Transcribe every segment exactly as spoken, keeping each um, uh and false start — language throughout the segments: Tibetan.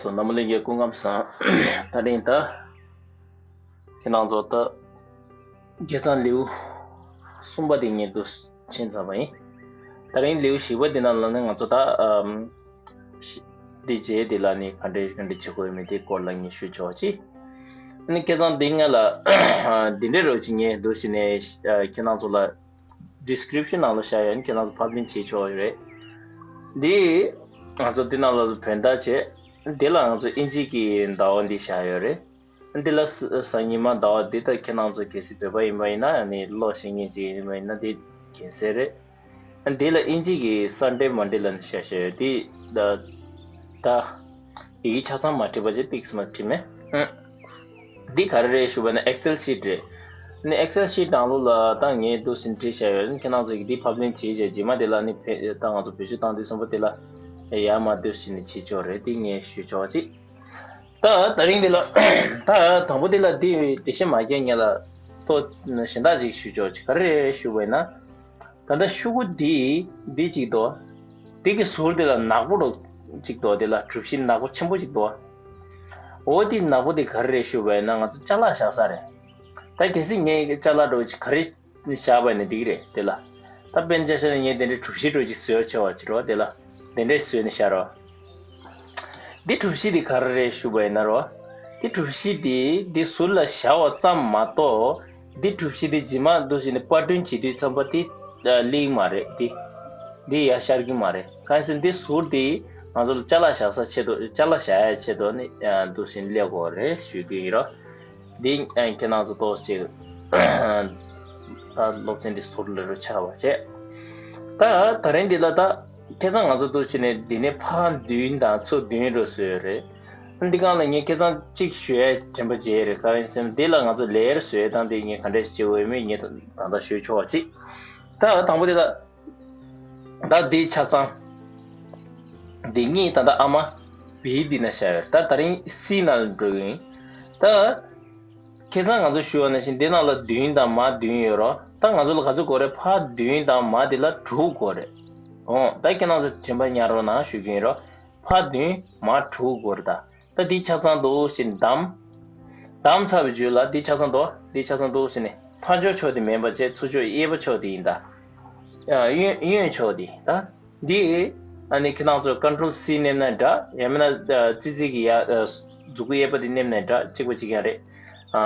སོ་ནམ་ལེན་གྱི་སྐུ་ཁམས་བཟང་། ད་རིང་ད་ཁྱེད་རང་ཚོ་ད་ཁ་སང་ལེའུ་གསུམ་པ་དེ་ཉིད་དུ་ཕྱིན་ཚར་བ་ཡིན། ད་རིང་ལེའུ་བཞི་པ་དེ་ནང་ལ་ནི་ང་ཚོ་ད་ཨམ་ཤི་འདི་རྗེས་དེ་ལ་ནི་ག་འདྲས་ག་འདྲས་བྱེད་དགོས་མིན་དེ་སྐོར་ལ་ངས་ཞུ་ཆོག་ཅིག་ནི་ཁ་སང་དེ་ང་ལ་འདི་འདྲས་རོགས་ཅིག་ངས་འདུག་ཞིག་ནས་ཁྱེད་རང་ཚོ་ལ་description་ནང་ལ་བཞག་ཡོད། ཁྱེད་རང་ཚོ་ཕབ་ལེན་བྱེད་ཆོག་རེད། འདི་ང་ཚོ་འདི་ནང་ལ་བོད་ཟླ་བྱས། འདི་ལ་ང་ཚོ་ཨིན་ཇི་གི་ཟླ་བ་འདི་བཞག་ཡོད་རེད། འདི་ལ་གཟའ་ཉི་མ་ཟླ་བ་འདི་ད་ཁྱེད་རང་ཚོ་གལ་སྲིད་བོད་པ་ཡིན་པ་ཡིན་ན་ནི་ཀློག་ཤེས་མཁན་ཅིག་ཡིན་པ་ཡིན་ན་འདི་མཁྱེན་གསལ་རེད། འདི་ལ་ཨིན་ཇི་གི་Sunday Monday་ལ་ནི་བཞག་བཞག་ཡོད། འདི་ད་ད་ཡི་གེ་ཆ་ཚང་མ་བྲིས་པ་ཅིག་ཏིག་ཙམ་བྲིས་མེད། འདི་ག་རེ་རེད་ཞུ་བ་ན་Excel sheet་རེད། ནི་Excel sheet་ནང་ལོགས་ལ་ད་ངས་འདུག་སེ་བྲིས་བཞག་ཡོད། ཁྱེད་རང་ཚོ་གིས་འདི་ཕབ་ལེན་བྱེད་བྱས་རྗེས་མ་དེ་ལ་ནི་ཕེ་ད་ང་ཚོ་བེད་སྤྱོད་བཏང་དུས་ཙམ་པ་དེ་ལ་ཡར་མར་འདུག་སེ་ནི་བྱེད་ཆོག་རེད། འདི་ངས་ཞུ་ཆོག་ཅིག་ད་ད་རིང་འདི་ལ་ད་དང་པོ་འདི་ལ་འདི་འགྲེལ་བཤད་མ་རྒྱག་ངས་ལ་ཏོ་གཞན་དག་ཅིག་ཞུ་ཆོག་ཅིག་ག་རེ་རེད་ཞུ་བས་ན། ད་ལྟ་ཤོག་གུ་འདི་འདི་གཅིག་འདུག་འདི་གི་ཟུར་འདི་ལ་ནག་པོ་རུ་གཅིག་འདུག་འདི་ལ་གྲུ་བཞི་ནག་པོ་ཆེན་པོ་གཅིག་འདུག་འོ་འདི་ནག་པོ་འདི་ག་རེ་རེད་ཞུ་བས་ན་ང་ཚོ་ཅ་ལག་བཞག་ས་རེད། ད་གལ་སྲིད་ངས་ཅ་ལག་འདྲ་བོ་ཅིག་ག་རེ་བཞག་པ་ཡིན་ན་འགྲིག་གི་རེད་འདི་ལ། ད་དཔེར་ན་ཆ་བཞག་ན་ངས་དེ་འདྲའི་གྲུ་བཞི་འདྲ་བོ་ཅིག་བཟོས་ཆེ་བ་ཅིག་རོ་འདི་ལ་དེ་འདྲའི་བཟོས་ནས་བཞག་རོགས། འདི་གྲུ་བཞི་འདི་ག་རེ་རེད་ཞུ་བ་ཡིན་ན་རོ། འདི་གྲུ་བཞི་འདི་འདི་ཟུར་ལ་བཞག་པ་ཙམ་མ་གཏོགས། འདི་གྲུ་བཞི་འདི་རྗེས་མ་འདུག་སེ་ནི་པར་སྐྲུན་བྱེད་དུས་ཙམ་པ་འདི་ལེགས་མ་རེད། འདི་འདི་ཡར་ཤར་གྱི་མ་རེད། གང་ཡིན་ཟེར་ན་འདི་ཟུར་འདི་ང་ཚོ་ལ་ཅ་ལག་བཞག་ས་ཆེད་དུ་ཅ་ལག་བཞག་ཡ་ཆེད་དུ་ནི་འདུག་སེ་ནི་སླེབས་དགོས་རེད་ཞུ་གི་ཡིན་རོ། འདི་ཁྱེད་རང་ཚོ་ཏོག་ཙམ་ད་སློབ་ཚན་འདི་ཟུར་ལ་རུ་ཆགས་པ་བྱས། ད་ད་རིང་འདི་ལ་ད་ཁ་སང་ང་ཚོ་འདུག་སེ་ནི་འདི་ནས་ཕར་བདུན་དང་ཚུར་བདུན་རུ་བཟོས་ཡོད་རེད། འདི་སྒང་ལ་ངས་ཁ་སང་གཅིག་ཞུ་ཡའི་དྲན་པ་བརྗེད་རེད། ག་རེ་ཟེར་ན་འདི་ལ་ང་ཚོ་ལེ་ཡར་བཟོས་དང་འདི་ངས་ག་འདྲས་བྱེད་འོས་མིན་ངས་ད་ད་ལྟ་ཞུ་ཆོག་ཅིག་ད་དང་པོ་འདི་ལ། ད་འདི་ཆ་ཚང་། འདི་གཉིས་ད་ལྟ་ཨ་མ་བི་འདི་ན་བཞག་ཡོད། ད་ད་རིང་སི་ན་འགྲོ་གི་ཡིན། ད་ཁ་སང་ང་ཚོ་ཞུ་བ་ནང་བཞིན་འདི་ནང་ལ་བདུན་དང་མར་བདུན་ཡོད་རོ། ད་ང་ཚོ་ལ་ག་ཚོད་དགོས་རེད། ཕར་བདུན་དང་མར་འདི་ལ་དྲུག་དགོས་རེད། འོ་ད་ཁྱེད་རང་ཚོ་དྲན་པ་ཉར་རོགས་གནང་ཞུ་གི་ཡིན་རོ། ཕར་བདུན་མར་དྲུག་དགོས་རེད་ད། ད་འདི་ཆ་ཚང་འདུག་སེ་བདམས། བདམས་ཚར་བའི་རྗེས་ལ་འདི་ཆ་ཚང་འདུག་འདི་ཆ་ཚང་འདུག་སེ་ནི་ཕར་ཕྱོགས་ཕྱོགས་དེ་མིན་པ་བྱས་ཚུར་ཕྱོགས་གཡས་པ་ཕྱོགས་དེ་ཡིན་ད། ཨ་གཡོན་གཡོན་ཕྱོགས་དེ་ད། འདི་ཨ་ནི་ཁྱེད་རང་ཚོ་Control C་མནན་ན་འདྲ། ཡང་མིན་ན་ཙི་ཙི་གི་ཡ་མཛུག་གུ་གཡས་པ་དེ་མནན་ན་འདྲ། གཅིག་པ་གཅིག་རྐྱང་རེད། ཨ་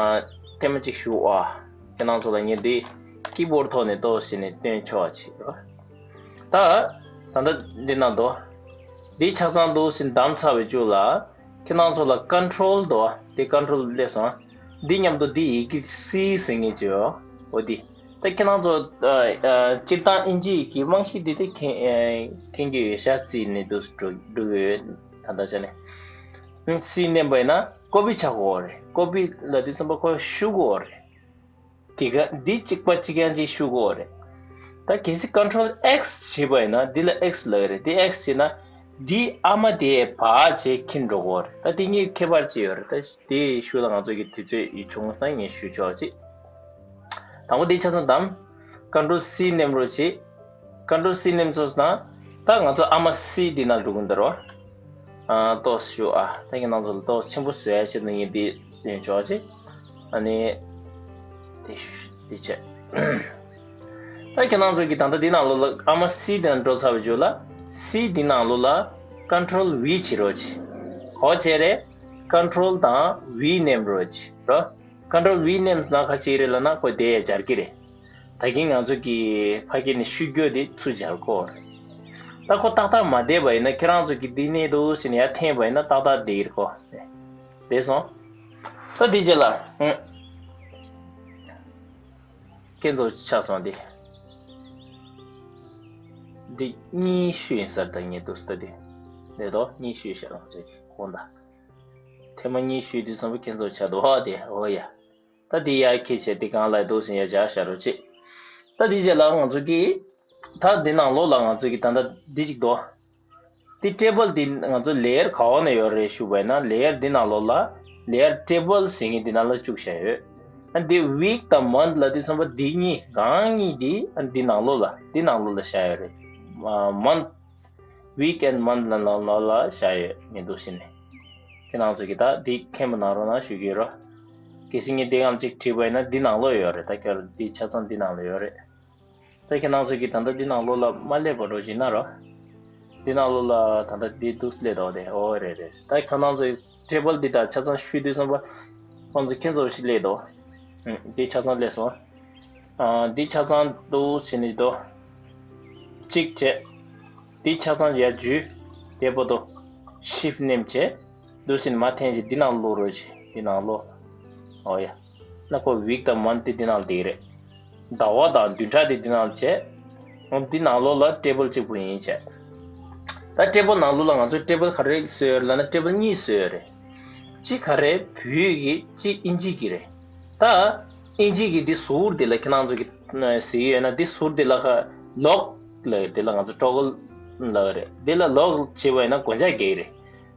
ཐེངས་མ་གཅིག་ཞུ་ཨ། ཁྱེད་རང་ཚོ་ལ་ངས་འདི་ཀི་བོར་ཐོག་ནས་ཏོག་ཙམ་ནས་སྟོན་ཆོག་པ་བྱེད་རོགས། ད་ད་ལྟ་འདི་ན་འདུག་འདི་ཆ་ཚང་འདུག་སེ་བདམས་ཚར་བའི་རྗེས་ལ་ཁྱེད་རང་ཚོ་ལ་Control་འདུག་འདི་Control་སླེབས་སོང་། འདི་མཉམ་དུ་འདི་ཡི་གེ་སི་ཟེར་མཁན་ཅིག་ཡོད། འོ་འདི། ད་ཁྱེད་རང་ཚོ་ཨ་ཨ་སྤྱིར་བཏང་ཨིན་ཇི་ཡི་གེ་རྨང་གཞི་འདི་དེ་མཁྱེན་ཨ་མཁྱེན་གྱི་ཡོད་ཤག་རྩིས་ནས་འདུག་འགྲོ་འགྲོ་གི་ཡོད། ད་ལྟ་ཆ་ནས་སི་མནན་པ་ཡིན་ན་ཀོ་པི་ཆགས་དགོས་རེད། ཀོ་པི་ལབ་དུས་ཙམ་པ་ཁོ་བཤུ་དགོས་རེད། དེ་ག་འདི་གཅིག་པ་གཅིག་རྐྱང་གཅིག་བཤུ་དགོས་རེད། ད་གལ་སྲིད་Control X་བྱས་པ་ཡིན་ན་འདི་ལ་X་ལབ་ཀྱི་རེད། འདི་X་བྱས་ན་འདི་ཨ་མ་དེ་བག་བྱས་འཁྱེར་འགྲོ་དགོས་རེད། ད་འདི་གཉིས་ཁྱད་པར་ཅི་ཡོད་རེད། ད་དེའི་ཤུགས་ལ་ང་ཚོ་གི་དུས་ཚོད་ཡིད་ཆུང་ན་ངས་ཞུ་ཆོག་ཅིག་དང་པོ་འདི་ཆ་ཚང་བདམས། Control C་མནན་རོགས་བྱེད། Control C་མནན་ཚོ་ན། ད་ང་ཚོ་ཨ་མ་སི་འདི་ནང་འགྲོ་གི་འདུག་རོ། ཨ་ཏོག་ཞུ་ཨ། ད་ངས་ནང་ཚོ་ལ་ཏོག་ཆེན་པོ་བཟོ་ཡ་ཆེད་དུ་ངས་འདི་སྟོན་ཆོག་ཅིག་ཨ་ནི། འདི་ཞུ་འདི་བྱས། ད་ཁྱེད་རང་ཚོ་གི་ད་ལྟ་འདི་ནང་ལོགས་ལ་ཨ་མ་སི་འདི་ནང་འགྲོ་ཚར་བའི་རྗེས་ལ་སི་འདི་ནང་ལོགས་ལ་Control V་བྱེད་རོགས་བྱེད། ག་བྱས་རེད། Control་དང་V་མནན་རོགས་བྱེད་རོ། Control V་མནན་ན་ག་བྱེད་རེད་ལབ་ན་ཁོ་དེ་ཡ་སྦྱར་གི་རེད། ད་གིན་ང་ཚོ་གི་ཕ་གི་ནས་བཤུ་རྒྱུ་དེ་ཚུར་སྦྱར་དགོས་རེད། ད་ཁོ་ཏག་ཏག་མ་བསྡད་པ་ཡིན་ན་ཁྱེད་རང་ཚོ་གི་འདི་ནས་འདུག་ཟེར་ནས་ཡར་འཐེན་པ་ཡིན་ན་ཏག་ཏག་བསྡད་ཀྱི་རེད་ཁོ། བསྡད་སོང་། ད་འདི་རྗེས་ལ། ཨང་། ཁྱེད་ཚོ་ཆགས་སོང་འདི། འདི་གཉིས་བཤུས་ཡིན་ས་རེད་ད་ངས་འདུག་ད་འདི། འདི་དོ་གཉིས་བཤུས་ཤག་རང་ཚོ་གི་དགོངས་དག་ཐེངས་མ་གཉིས་བཤུས་དུས་ཙམ་པ་ཁྱེད་ཚོ་ཆགས་འདུག་ཧ་དེ་འོ་ཡ། ད་འདི་ཡར་འཁྱེར་བྱས་འདི་གང་ལ་འདུག་ཟེར་ཡར་སྦྱར་བཞག་རོགས་བྱེད། ད་འདི་རྗེས་ལ་ང་ཚོ་གིས། ད་འདི་ནང་ལོགས་ལ་ང་ཚོ་གིས་ད་ལྟ་འདི་གཅིག་འདུག་འདི་ཊེ་བལ་འདི་ང་ཚོ་ལེ་ཡར་ག་བ་ནས་ཡོད་རེད་ཞུ་བ་ཡིན་ན་ལེ་ཡར་འདི་ནང་ལོགས་ལ་ལེ་ཡར་ཊེ་བལ་ཟེར་མཁན་འདི་ནང་ལ་བཅུག་བཞག་ཡོད། ཨ་འདི་week་དང་month་ལབ་དུས་ཙམ་པ་འདི་གཉིས་གང་གཉིས་འདི་ཨ་འདི་ནང་ལོགས་ལ་འདི་ནང་ལོགས་ལ་བཞག་ཡོད་རེད། month week and month་ལ་ནང་ལོགས་ལ་བཞག་ཡོད་ངས་འདུག་ཟེར་ནས། ཁྱེད་རང་ཚོ་གིས་ད་འདི་མཁྱེན་པ་གནང་རོགས་གནང་ཞུ་གི་ཡོད་རོ། གལ་སྲིད་ངས་འདི་ངམ་གཅིག་བྲིས་པ་ཡིན་ན་འདི་ནང་ལོགས་ཡོད་རེད། ད་ཁྱོད་འདི་ཆ་ཚང་འདི་ནང་ལ་ཡོད་རེད། ད་ཁྱེད་རང་ཚོ་གིས་ད་ལྟ་འདི་ནང་ལོགས་ལ་མ་སླེབས་པ་འགྲོ་བཞིན་ན་རོ། འདི་ནང་ལོགས་ལ་ད་ལྟ་འདི་འདུག་སླེབས་འདུག་དེ། ཨོ་རེད་རེད། ད་ཁྱེད་རང་ཚོའི་ཊེ་བལ་འདི་དང་ཆ་ཚང་ཤུལ་དུས་ཙམ་པ་ཁོང་ཚོ་ཁྱེད་ཚོ་ཞིག་སླེབས་འདུག་ཨུམ། འདི་ཆ་ཚང་སླེབས་སོང་། ཨ། འདི་ཆ་ཚང་འདུག་བྱས་ནས་འདུག་གཅིག་བྱས། འདི་ཆ་ཚང་ཡར་འཇུས། དེ་བར་དུ་ཤིཕ་ཊི་མནན་བྱས། འདུག་སེ་མར་འཐེན་བྱས་འདི་ནང་བླུག་རོགས་བྱེད། འདི་ནང་བླུག་ཨོ་ཡ། ན་ཁོ་ཝིག་དང་མན་ཐི་འདི་ནང་བསྡད་རེད། ཟླ་བ་དང་བདུན་ཕྲག་དེ་འདི་ནང་བྱས། འོ་འདི་ནང་ལོགས་ལ་ཊེ་བལ་གཅིག་པུ་ཡིན་བྱས། ད་ཊེ་བལ་ནང་ལོགས་ལ་ང་ཚོས་ཊེ་བལ་ག་རེ་བཟོས་ཡོད་ལབ་ན་ཊེ་བལ་གཉིས་བཟོས་ཡོད་རེད། གཅིག་ག་རེ་བོད་ཡིག་གི་གཅིག་ཨིན་ཇི་གི་རེད། ད་ཨིན་ཇི་གི་འདི་ཟུར་འདི་ལ་ཁྱེད་རང་ཚོ་གི་གཟིགས་ཡོད་ན་འདི་ཟུར་འདི་ལ་ཁ་ལོག་ལབ་འདི་ལ་ང་ཚོ་ཊོག་གལ་ལབ་རེད། འདི་ལ་ལོག་བྱས་པ་ཡིན་ན་སྒོ་ལྕགས་རྒྱག་གི་རེད།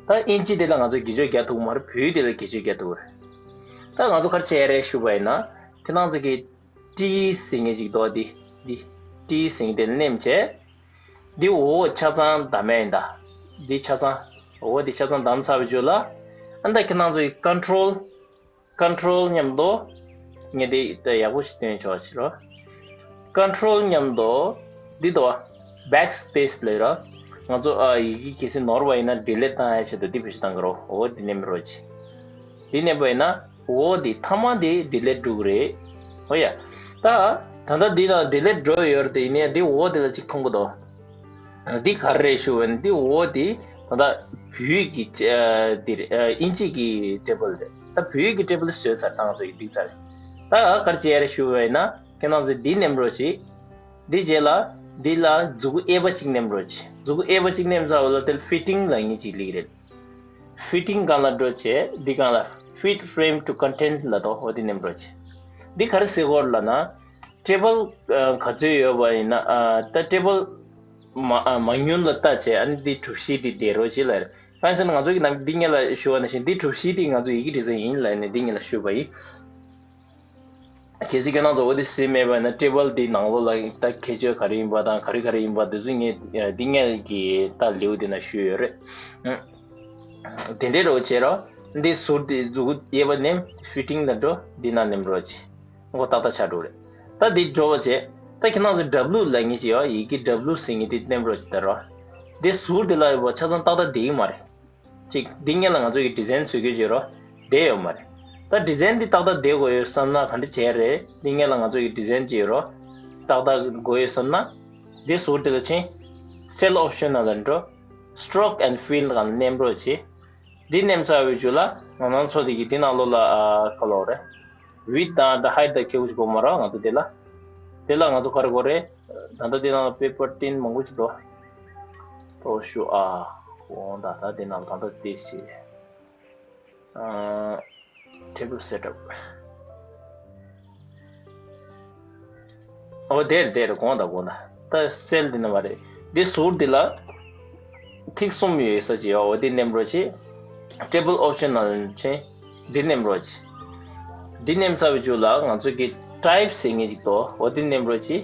ད་ཨིན་ཇི་འདི་ལ་ང་ཚོ་བེད་སྤྱོད་རྒྱག་ཐུབ་མ་རེད། བོད་ཡིག་འདི་ལ་བེད་སྤྱོད་རྒྱག་ཐུབ་རེད། ད་ང་ཚོ་ག་རེ་བྱས་རེད་ཞུས་པ་ཡིན་ན་ཁྱེད་རང་ཚོ་གི་ཊི་ཟེར་མཁན་ཅིག་འདུག་འདི་འདི་ཊི་ཟེར་མཁན་དེ་མནན་བྱས། འདི་འོ་ཆ་ཚང་བདམས་ཡིན་ད། འདི་ཆ་ཚང་འོ་འདི་ཆ་ཚང་བདམས་ཚར་བའི་རྗེས་ལ་ཨ་ད་ཁྱེད་རང་ཚོ་གི་ཀོན་ཊོལ་ཀོན་ཊོལ་མཉམ་དུ་ངས་འདི་ད་ཡག་པོ་ཞིག་སྟོན་ཆོག་ཕྱིར་རོ། ཀོན་ཊོལ་མཉམ་དུ་འདི་དོ་བེག་སི་པེ་སི་ལབ་རོ། ང་ཚོ་ཨ་ཡི་གེ་གལ་སྲིད་ནོར་བ་ཡིན་ན་ཌི་ལིཊ་བཏང་ཡ་ཆེད་དུ་འདི་བེད་སྤྱོད་བཏང་གི་རོ། འོ་འདི་མནན་རོགས་བྱེད། འདི་མནན་པ་ཡིན་ན་འོ་འདི་མཐའ་མ་འདི་ཌི་ལིཊ་འགྲོ་གི་རེད། ཨོ་ཡ། ད་ད་ལྟ་འདི་ལ་ཌི་ལིཊ་འགྲོ་ཡོད་རེད་དེ་ཡིན་ནའི་འདི་འོ་འདི་ལ་གཅིག་མཐོང་གི་འདུག་འདི་ག་རེ་རེད་ཞུ་བ་ཡིན་ན་འདི་འོ་འདི་ད་ལྟ་བོད་ཡིག་གི་ཨ་འདི་རེད། ཨ་ཨིན་ཇི་གི་ཊེ་བལ་རེད། ད་བོད་ཡིག་གི་ཊེ་བལ་བཟོས་ཚར་བཏང་ཚོ་ཡིག་འགྲིག་ཚར་རེད། ད་ག་རེ་བྱས་རེད་ཞུ་བ་ཡིན་ན་ཁྱེད་རང་ཚོས་འདི་མནན་རོགས་བྱེད། འདི་རྗེས་ལ་འདི་ལ་མཛུ་གུ་གཡས་པ་གཅིག་མནན་རོགས་བྱེད། མཛུ་གུ་གཡས་པ་གཅིག་མནན་ཚར་བ་ལ་དེ་ལ་ཕི་ཊིང་ལབ་མཁན་གཅིག་སླེབས་རེད། ཕི་ཊིང་སྒང་ལ་འགྲོ་བྱས་འདི་སྒང་ལ་Fit Frame to Content ལབ་འདུག་འོ་འདི་མནན་རོགས་བྱེད། འདི་ག་རེ་ཟེར་གོ་རེད་ལབ་ན། ཊེ་བལ་ག་ཚོད་ཡོད་པ་ཡིན་ན་ཨ་ད་ཊེ་བལ་མ་ཨ་མང་ཉུང་ལ་ལྟ་བྱས་ཨ་ནི་འདི་གྲུ་བཞི་འདི་བསྡད་རོགས་བྱེད་ལབ་རེད། གང་ཡིན་ཟེར་ན་ང་ཚོ་གི་ནང་འདི་སྔོན་ལ་ཞུ་བ་ནང་བཞིན་འདི་གྲུ་བཞི་འདི་ང་ཚོ་ཡི་གེ་འབྲི་ས་ཡིན་ལབ་ནས་འདི་སྔོན་ལ་ཞུས་པ་ཡིན། གལ་སྲིད་ཁྱེད་རང་ཚོ་འོ་དེ་གཟིགས་མེད་པ་ན་ཊེ་བལ་འདི་ནང་ལོགས་ལ་ད་ཁྱད་ཆོས་ག་རེ་ཡིན་པ་དང་ག་རེ་ག་རེ་ཡིན་པ་འདི་ཚོ་ངས་འདི་སྔོན་གྱི་ད་ལེའུ་འདི་ན་ཞུས་ཡོད་རེད། དེ་འདྲའི་རོགས་བྱེད་རོགས། འདི་ཟུར་དེ་མཛུ་གུ་གཡས་པ་མནན་ཕི་ཊིང་ལ་འགྲོ་འདི་ན་མནན་རོགས་བྱེད། ཨོ་ཏག་ཏག་ཆགས་འགྲོ་རེད། ད་འདི་འགྲོ་བ་བྱེད། ད་ཁྱེད་རང་ཚོ་ཌབ་ལུ་ལབ་མཁན་ཅིག་ཡོད། ཡི་གེ་ཌབ་ལུ་ཟེར་མཁན་དེ་མནན་རོགས་བྱེད་ད་རོགས། འདི་ཟུར་དེ་ལ་ཡོད་པ་ཆ་ཚང་ཏག་ཏག་བསྡད་ཀྱི་མ་རེད། ཅིག་འདི་སྔོན་ལ་ང་ཚོ་གི་ཌི་ཛའིན་བཟོ་རྒྱུ་བྱེད་རོགས་བསྡད་ཡོད་མ་རེད། ད་ཌི་ཛའིན་འདི་ཏག་ཏག་བསྡད་དགོས་ཡོད་བསམ་ན་ག་འདྲ་བྱས་རེད། འདི་སྔོན་ལ་ང་ཚོ་གི་ཌི་ཛའིན་བྱེད་རོགས་ཏག་ཏག་དགོས་ཡོད་བསམ་ན། འདི་ཟུར་དེ་ལ་ཕྱིན། སེལ་ཨོབ་ཤན་ནང་ལ་འགྲོ། སི་ཊོག་ཨེན་ཌི་ཕིལ་སྒང་ལ་མནན་རོགས་བྱེད། འདི་མནན་ཚར་བའི་རྗེས་ལ་ང་རང་ཚོ་དེ་གི་འདི་ནང་ལོགས་ལ་ཨ་ག་ལོག་རེད། ཝིད་དང་ད་ཧའིཊ་དང་ཁྱད་པར་ཅིག་དགོས་མ་རེད། ང་ཚོ་དེ་ལ། དེ་ལ་ང་ཚོ་ག་རེ་དགོས་རེད། ད་ལྟ་དེ་ནང་ལ་པེ་པར་ཊིན་མང་པོ་ཅིག་འདུག་ཏོ་ཞུ་ཨ། འོང་ད་ད་དེ་ནང་ད་ལྟ་དེ་ཞིག་ཨ། ཊེ་བལ་སེ་ཊབ། ཨོ་དེར་དེར་དགོངས་དག་དགོངས་དག་ད་སེལ་འདི་ན་མ་རེད། འདི་ཟུར་འདི་ལ་ཐིག་གསུམ་ཡོད་ས་ཅིག་ཡོད། འོ་འདི་མནན་རོགས་བྱེད། ཊེ་བལ་ཨོབ་ཤན་ནང་ཕྱིན། འདི་མནན་རོགས་བྱེད། འདི་མནན་ཚར་བའི་རྗེས་ལ་ང་ཚོ་གི་ཊའིབ་ཟེར་མཁན་ཅིག་འདུག་འོ་འདི་མནན་རོགས་བྱེད།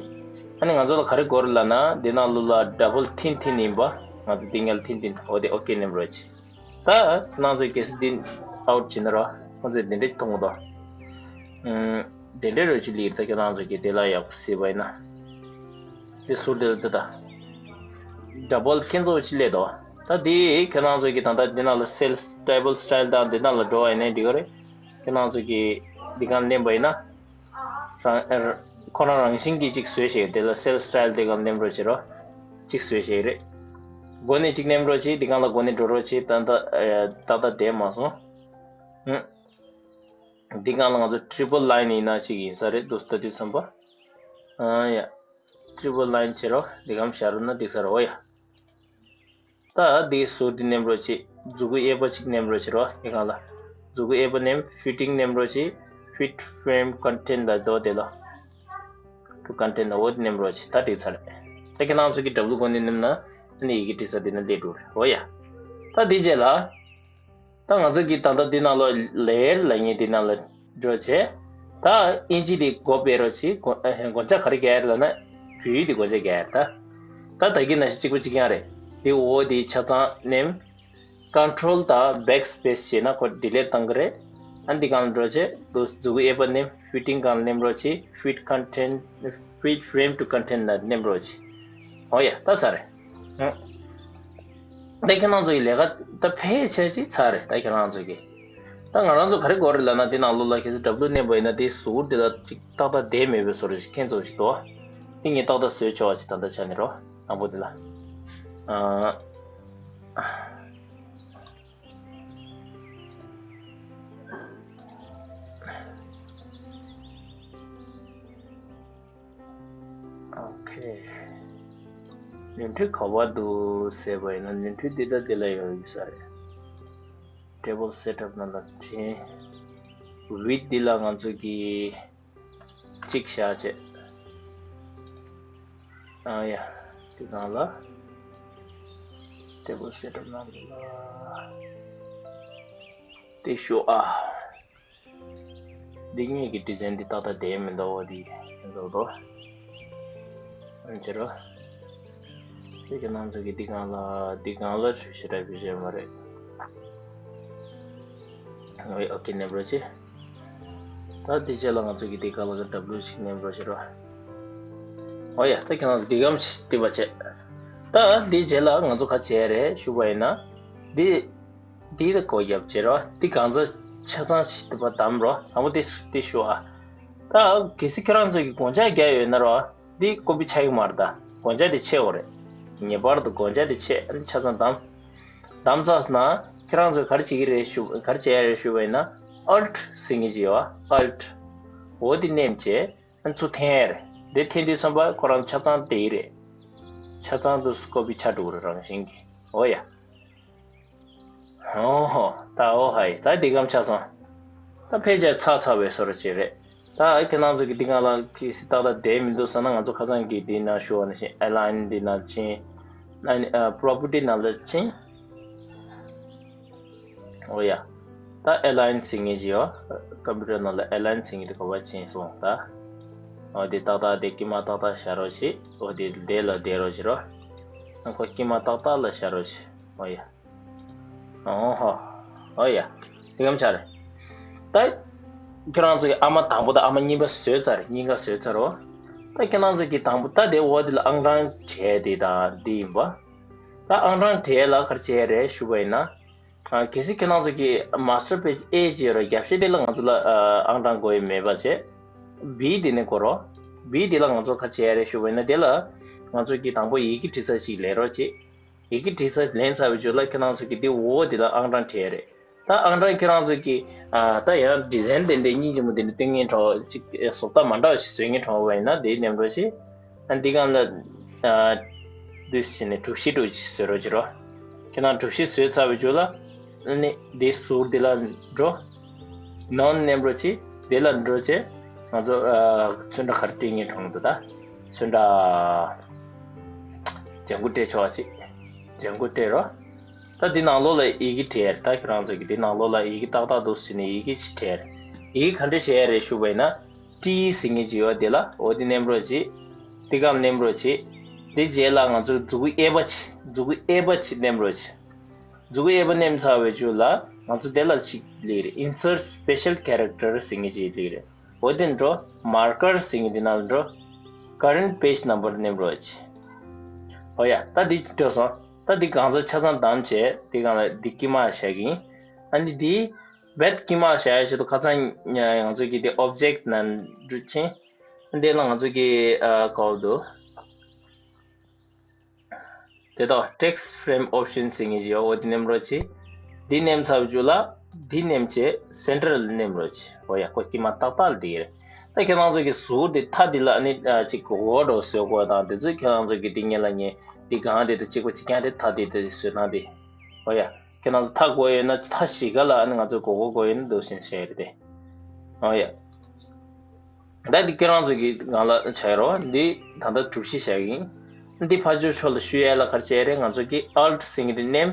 ཨ་ནི་ང་ཚོ་ལ་ག་རེ་དགོས་རེད་ལབ་ན་འདི་ནང་ལོགས་ལ་ཌབ་ལ་ཐིན་ཐིན་ཡིན་པ། ང་ཚོ་འདི་སྔོན་ལ་ཐིན་ཐིན་འོ་དེ་ཨོ་ཀེ་མནན་རོགས་བྱེད། ད་ཁྱེད་རང་ཚོས་གལ་སྲིད་འདི་ཨའུཊ་བྱེད་ན་རོ། ཁོང་ཚོས་འདི་འདྲས་མཐོང་གི་འདུག་ཨུམ། དེ་འདྲའི་རོ་ཅིག་ལིར་ད་ཁྱེད་རང་ཚོ་གིས་དེ་ལ་ཡག་པོ་གཟིགས་པ་ཡིན་ན། དེ་ཟུར་དེ་ལ་འདི་ད། ཌབ་ལ་ཁྱེད་ཚོ་ཅི་ལས་དོ། ད་དེ་ཁྱེད་རང་ཚོ་གིས་ད་ལྟ་འདི་ནང་ལ་སེལ་ཊེ་བལ་སི་ཊལ་དང་འདི་ནང་ལ་འགྲོ་བ་ཡིན་ནའི་འགྲིག་གི་རེད། ཁྱེད་རང་ཚོ་གིས་འདི་གང་ལེན་པ་ཡིན་ན། རང་ཨེ་ཁོ་རང་རང་བཞིན་གྱིས་ཅིག་བཟོས་ཤེས་དེ་ལ་སེལ་སི་ཊལ་དེ་གང་ལེན་རོ་བྱེད་རོ། ཅིག་བཟོས་ཤེས་རེད། སྒོ་ནས་ཅིག་ལེན་རོ་བྱེད་འདི་གང་ལ་སྒོ་ནས་འགྲོ་རོ་བྱེད་ད་ལྟ་ཨེ་ཏག་ཏག་བསྡད་མ་སོང་། ཧུམ། འདི་སྒང་ལ་ང་ཚོ་ཊི་རི་པལ་ལའིན་ཡིན་ན་གཅིག་ཡིན་ས་རེད་འདུག་ལྟ་དུས་ཙམ་པ། ཨ་ཡ། ཊི་རི་པལ་ལའིན་བྱེད་རོགས་འདི་གམ་བཞག་རོགས་ན་འགྲིག་ས་རེད། འོ་ཡ། ད་འདི་ཟུར་འདི་མནན་རོགས་བྱེད། མཛུ་གུ་གཡས་པ་གཅིག་མནན་རོགས་བྱེད་རོགས་འདི་སྒང་ལ། མཛུ་གུ་གཡས་པ་མནན་ཕི་ཊིང་མནན་རོགས་བྱེད། ཕི་ཊི་ཕི་རེམ་ཀོན་ཊེན་ལ་འདོགས་དེ་ལ། ཊུ་ཀོན་ཊེན་ལ་འོ་འདི་མནན་རོགས་བྱེད། ད་འགྲིག་ཚར་རེད། ད་ཁྱེད་རང་ཚོ་གི་ཌབ་ལུ་སྒོ་ནས་མནན་ན་ཨ་ནི་ཡི་གེ་འབྲི་ས་འདི་ན་སླེབས་འགྲོ་རེད། འོ་ཡ། ད་འདི་རྗེས་ལ། ད་ང་ཚོ་གི་ད་ལྟ་འདི་ནང་ལ་ལེ་ཡར་ལབ་མཁན་འདི་ནང་ལ་འགྲོ་བྱས། ད་ཨིན་ཇི་འདི་སྒོ་ཕྱེ་རོགས་བྱེད། སྒོ་ཨ་སྒོ་ལྕགས་ག་རེ་རྒྱག་ཡ་རེད་ལབ་ན་བོད་ཡིག་འདི་སྒོ་ལྕགས་རྒྱག་ཡ་རེད་ད། ད་ད་གིན་ནང་བཞིན་གཅིག་པ་གཅིག་རྐྱང་རེད། འདི་འོ་འདི་ཆ་ཚང་མནན། Control དང་backspace བྱས་ན་ཁོ་delete བཏང་གི་རེད། ཨ་འདི་སྒང་ལ་འགྲོ་བྱས་དུ་མཛུ་གུ་གཡས་པ་མནན། Fitting སྒང་ལ་མནན་རོགས་བྱེད། Fit content, fit frame to content ལ་མནན་རོགས་བྱེད། ཨོ་ཡ་ད་ཚར་རེད། ཨང་། ད་ཁྱེད་རང་ཚོ་གི་ལས་ཀ་ད་ཕལ་ཆེར་ཅིག་ཚར་རེད། ད་ཁྱེད་རང་ཚོ་གི་ད་ང་རང་ཚོ་ག་རེ་དགོས་རེད་ལབ་ན། འདི་ནང་ལོགས་ལ་ཁྱེད་ཚོ་W མནན་པ་ཡིན་ན་དེའི་ཟུར་དེ་ལ་ཅིག་ཏག་ཏག་བསྡད་མེད་པའི་བཟོ་འདྲ་ཞིག་ཁྱེད་ཚོ་ཞིག་འདུག་དེ་ངས་ཏག་ཏག་བཟོས་ཆོག་པ་ཅིག་ད་ལྟ་ཆ་ནས་རོ། དང་པོ་དེ་ལ། ཨ། ཨོ་ཁེ། ནོར་འཁྲུལ་ག་པར་འདུག་ཟེར་བ་ཡིན་ན། ནོར་འཁྲུལ་འདི་ལྟ་འདི་ལ་ཡོང་གི་ས་རེད། Table setup ནང་ལ་ཕྱིན། Width འདི་ལ་ང་ཚོ་གིས་གཅིག་བཞག་བྱས། ཨ་ཡ། འདི་ནང་ལ། Table setup ནང་ལ། དེ་ཤོག་ཨ། འདི་གཉིས་ཀྱི་design འདི་ཏག་ཏག་བསྡད་མི་འདུག་འོ་འདི་ཡིན་འདུག་དོ། ཨ་ཅེ་རོ། ཁྱེད་ཀྱི་ནང་ཚོ་གི་འདི་སྒང་ལ་འདི་སྒང་ལ་ཞེ་དྲག་བེད་སྤྱོད་མ་རེད། ཨོ་ཡ། ཨོ་ཁེ་མནན་རོགས་བྱེད། ད་འདི་རྗེས་ལ་ང་ཚོ་གི་འདི་སྒང་ལ་W ཞིག་མནན་རོགས་བྱེད་རོགས། ཨོ་ཡ། ད་ཁྱེད་རང་ཚོ་འདི་གམ་ཞིག་འདི་པ་བྱེད། ད་འདི་རྗེས་ལ་ང་ཚོ་ག་བྱས་རེད་ཞུ་བ་ཡིན་ན། འདི། འདི་ལ་སྒོ་བརྒྱབ་བྱེད་རོགས། འདི་གང་ཚ་ཆ་ཚང་ཞིག་འདི་པ་བདམས་རོགས། དང་པོ་འདི་འདི་ཞུ་ཨ། ད་གལ་སྲིད་ཁྱེད་རང་ཚོ་གི་སྒོ་ལྕགས་བརྒྱབ་ཡོད་ན་རོགས། འདི་ཀོ་པི་ཆགས་ཀྱི་མ་རེད་ད། སྒོ་ལྕགས་དེ་ཆད་འོ་རེད། ངེས་པར་དུ་སྒོ་ལྕགས་དེ་ཆད། ཨ་ནི་ཆ་ཚང་བདམས། བདམས་ཚར་ན་ཁྱེད་རང་ཚོས་ག་རེ་བྱེད་ཀྱི་རེད་ཞུ། ག་རེ་བྱེད་ཡ་རེད་ཞུ་བ་ཡིན་ན། Alt ཟེར་མཁན་ཅིག་ཡོད་ཨ། Alt འོ་དེ་མནན་བྱས། ཨ་ནི་ཚུར་འཐེན་ཡ་རེད། དེ་འཐེན་དུས་ཙམ་པ་ཁོ་རང་ཆ་ཚང་བསྡད་ཀྱི་རེད། ཆ་ཚང་དུ་ཀོ་པི་ཆགས་འགྲོ་གི་རེད་རང་བཞིན་གྱིས། འོ་ཡ། ཧོ་ཧོ། ད་འོ་ཧའི། ད་འདི་གམ་ཆ་སོང་། ད་ཕལ་ཆེར་ཚར་ཚར་བའི་བཟོ་འདྲ་ཅིག་རེད། ད་ཁྱེད་རང་ཚོ་གི་འདི་སྒང་ལ་ཅིག་སི་ཏག་ཏག་བསྡད་མི་འདུག་ཟེར་ན། ང་ཚོ་ཁ་སང་གི་འདི་ན་ཞུ་བ་ནང་བཞིན་align འདི་ན་ཕྱིན། ཨ་ནི་ཨ་property ནང་ལ་ཕྱིན། འོ་ཡ། ད་align ཟེར་མཁན་ཅིག་ཡོད། ཀམ་པུ་ཊར་ནང་ལ་align ཟེར་མཁན་དེ་ག་པར་ཕྱིན་སོང་ད། འོ་དེ་ཏག་ཏག་དེ་དཀྱིལ་མ་ཏག་ཏག་བཞག་རོགས་བྱེད། འོ་དེ་དེ་ལ་བསྡད་རོགས་བྱེད་རོགས། ཨ་ཁོ་དཀྱིལ་མ་ཏག་ཏག་ལ་བཞག་རོགས་བྱེད། འོ་ཡ། ཨོ་ཧོ། ཨོ་ཡ། དེ་གམ་ཆ་རེད། ད། ཁྱེད་རང་ཚོ་གི་ཨ་མ་དང་པོ་དང་ཨ་མ་གཉིས་པ་བཟོས་ཚར་རེད། གཉིས་ཀ་བཟོས་ཚར་རོ། ད་ཁྱེད་རང་ཚོ་གི་དང་པོ་ད་དེ་འོག་དེ་ལ་ཨང་གྲངས་བྲིས་དེ་དང་འདི་ཡིན་པ། ད་ཨང་གྲངས་བྲིས་ལ་ག་རེ་བྱས་རེད་ཞུ་བ་ཡིན་ན། ཨ་གལ་སྲིད་ཁྱེད་རང་ཚོ་གི་master page A ཅེས་རོ་རྒྱབ་ཤེས་དེ་ལ་ང་ཚོ་ལ་ཨ་ཨང་གྲངས་དགོས་ཡ་མེད་པ་བྱས། B དེ་ནས་གོ་རོ། B དེ་ལ་ང་ཚོ་ག་བྱས་རེད་ཞུ་བ་ཡིན་ན། དེ་ལ་ང་ཚོ་གི་དང་པོ་ཡི་གེ་འབྲི་ས་ཅིག་ལེན་རོགས་བྱེད། ཡི་གེ་འབྲི་ས་ལེན་ཚར་བའི་རྗེས་ལ་ཁྱེད་རང་ཚོ་གི་འདི་འོག་འདི་ལ་ཨང་གྲངས་བྲིས་རེད། ད་ཨང་གྲངས་ཁྱེད་རང་ཚོ་གི་ཨ་ད་ཡང་design དེ་འདྲའི་སྙིང་རྗེ་མོ་དེ་འདྲ་སྟོན་མཁན་གྲོགས་ཅིག་བཟོ་ལྟ་མ་འདྲ་བ་ཞིག་བཟོ་མཁན་གྲོགས་པ་ཡིན་ན་དེའི་མཉམ་རོགས་ཤིག་ཨ་འདི་སྒང་ལ་ཨ་འདུས་བྱས་ནས་གྲུ་བཞི་འདྲ་ཞིག་བཟོ་རོགས་བྱེད་རོགས། ཁྱེད་རང་གྲུ་བཞི་བཟོས་ཚར་བའི་རྗེས་ལ་ཨ་ནི་དེའི་ཟུར་འདི་ལ་འགྲོ། None མཉམ་རོགས་བྱེད། དེ་ལ་འགྲོ་བྱས་ང་ཚོ་ཨ་ཚོན་ཁྲ་ག་རེ་སྤྲད་མཁན་གྲོགས་འདུག་ད་ཚོན་ཁྲ། ལྗང་གུ་སྤྲད་ཆོག་པ་ཅིག་ལྗང་གུ་སྤྲད་རོགས། ད་འདི་ནང་ལོགས་ལ་ཡི་གེ་བྲིས་རེད། ད་ཁྱེད་རང་ཚོ་གི་འདི་ནང་ལོགས་ལ་ཡི་གེ་ཏག་ཏག་འདུག་ཟེར་ནས་ཡི་གེ་ཅིག་བྲིས་རེད། ཡི་གེ་ག་འདྲ་བྲིས་རེད་ཞུ་བ་ཡིན་ན། T ཟེར་མཁན་ཅིག་ཡོད་དེ་ལ། འོ་དེ་མནན་རོགས་བྱེད། འདི་སྒང་མནན་རོགས་བྱེད། དེ་རྗེས་ལ་ང་ཚོ་མཛུག་གུ་གཡས་པ་ཅིག་མཛུག་གུ་གཡས་པ་ཅིག་མནན་རོགས་བྱེད། མཛུག་གུ་གཡས་པ་མནན་ཚར་བའི་རྗེས་ལ་ང་ཚོ་དེ་ལ་ཅིག་སླེབས་རེད། Insert special character ཟེར་མཁན་ཅིག་སླེབས་རེད། འོ་དེ་འགྲོ། Marker ཟེར་མཁན་དེ་ནང་ལ་འགྲོ། Current page number མནན་རོགས་བྱེད། ཨོ་ཡ། ད་འདི་འགྲོ་སོང་། ད་འདི་གང་ཚ་ཆ་ཚང་བདམས་བྱས། འདི་སྒང་ལ་འདི་དཀྱིལ་མ་བཞག་གི་ཡིན། ཨ་ནི་འདི་བེད་དཀྱིལ་མ་བཞག་ཡ་ཆེད་དུ་ཁ་སང་ང་ཚོ་གི་འདི་object ནང་འགྲོ་ཕྱིན། འདི་ལ་ང་ཚོ་གི་ཨ་གོ་བ་འདུག་དེ་དག་text frame option ཟེར་མཁན་ཞིག་ཡོད། འོ་དེ་མནན་རོགས་བྱེད། འདི་མནན་ཚར་བའི་རྗེས་ལ་འདི་མནན་བྱས་center ལ་མནན་རོགས་བྱེད། འོ་ཡ། ཁོ་དཀྱིལ་མ་ཏག་ཏག་འདི་རེད། ད་ཁྱེད་རང་ཚོ་གི་ཟུར་དེ་མཐའ་འདི་ལ་ཨ་ནི་ཨ་ཅིག་གོ་གོ་འདྲ་བཟོ་དགོས་དང་དེ་ཚོ་ཁྱེད་རང་ཚོ་གི་འདི་ཉིད་ལ་ངས་འདི་གང་དེ་དང་གཅིག་པ་གཅིག་རྐྱང་དེ་མཐའ་དེ་དེ་བཟོས་སྟངས་དེ། འོ་ཡ། ཁྱེད་རང་ཚོ་མཐའ་དགོས་ཡོད་ན་མཐའ་བཞི་ཀ་ལ་ཨ་ནི་ང་ཚོ་གོ་གོ་དགོས་ཡོད་ན་འདུག་སེ་བྱས་རེད་དེ། འོ་ཡ། ད་འདི་ཁྱེད་རང་ཚོ་གི་སྒང་ལ་བྱས་རོགས། འདི་ད་ལྟ་གྲུ་བཞི་བཞག་གི་ཡིན། འདི་ཕར་ཕྱོགས་ཕྱོགས་ལ་བཤུ་ཡ་ལ་ག་རེ་བྱས་རེད། ང་ཚོ་གི་Alt ཟེར་མཁན་དེ་མནན།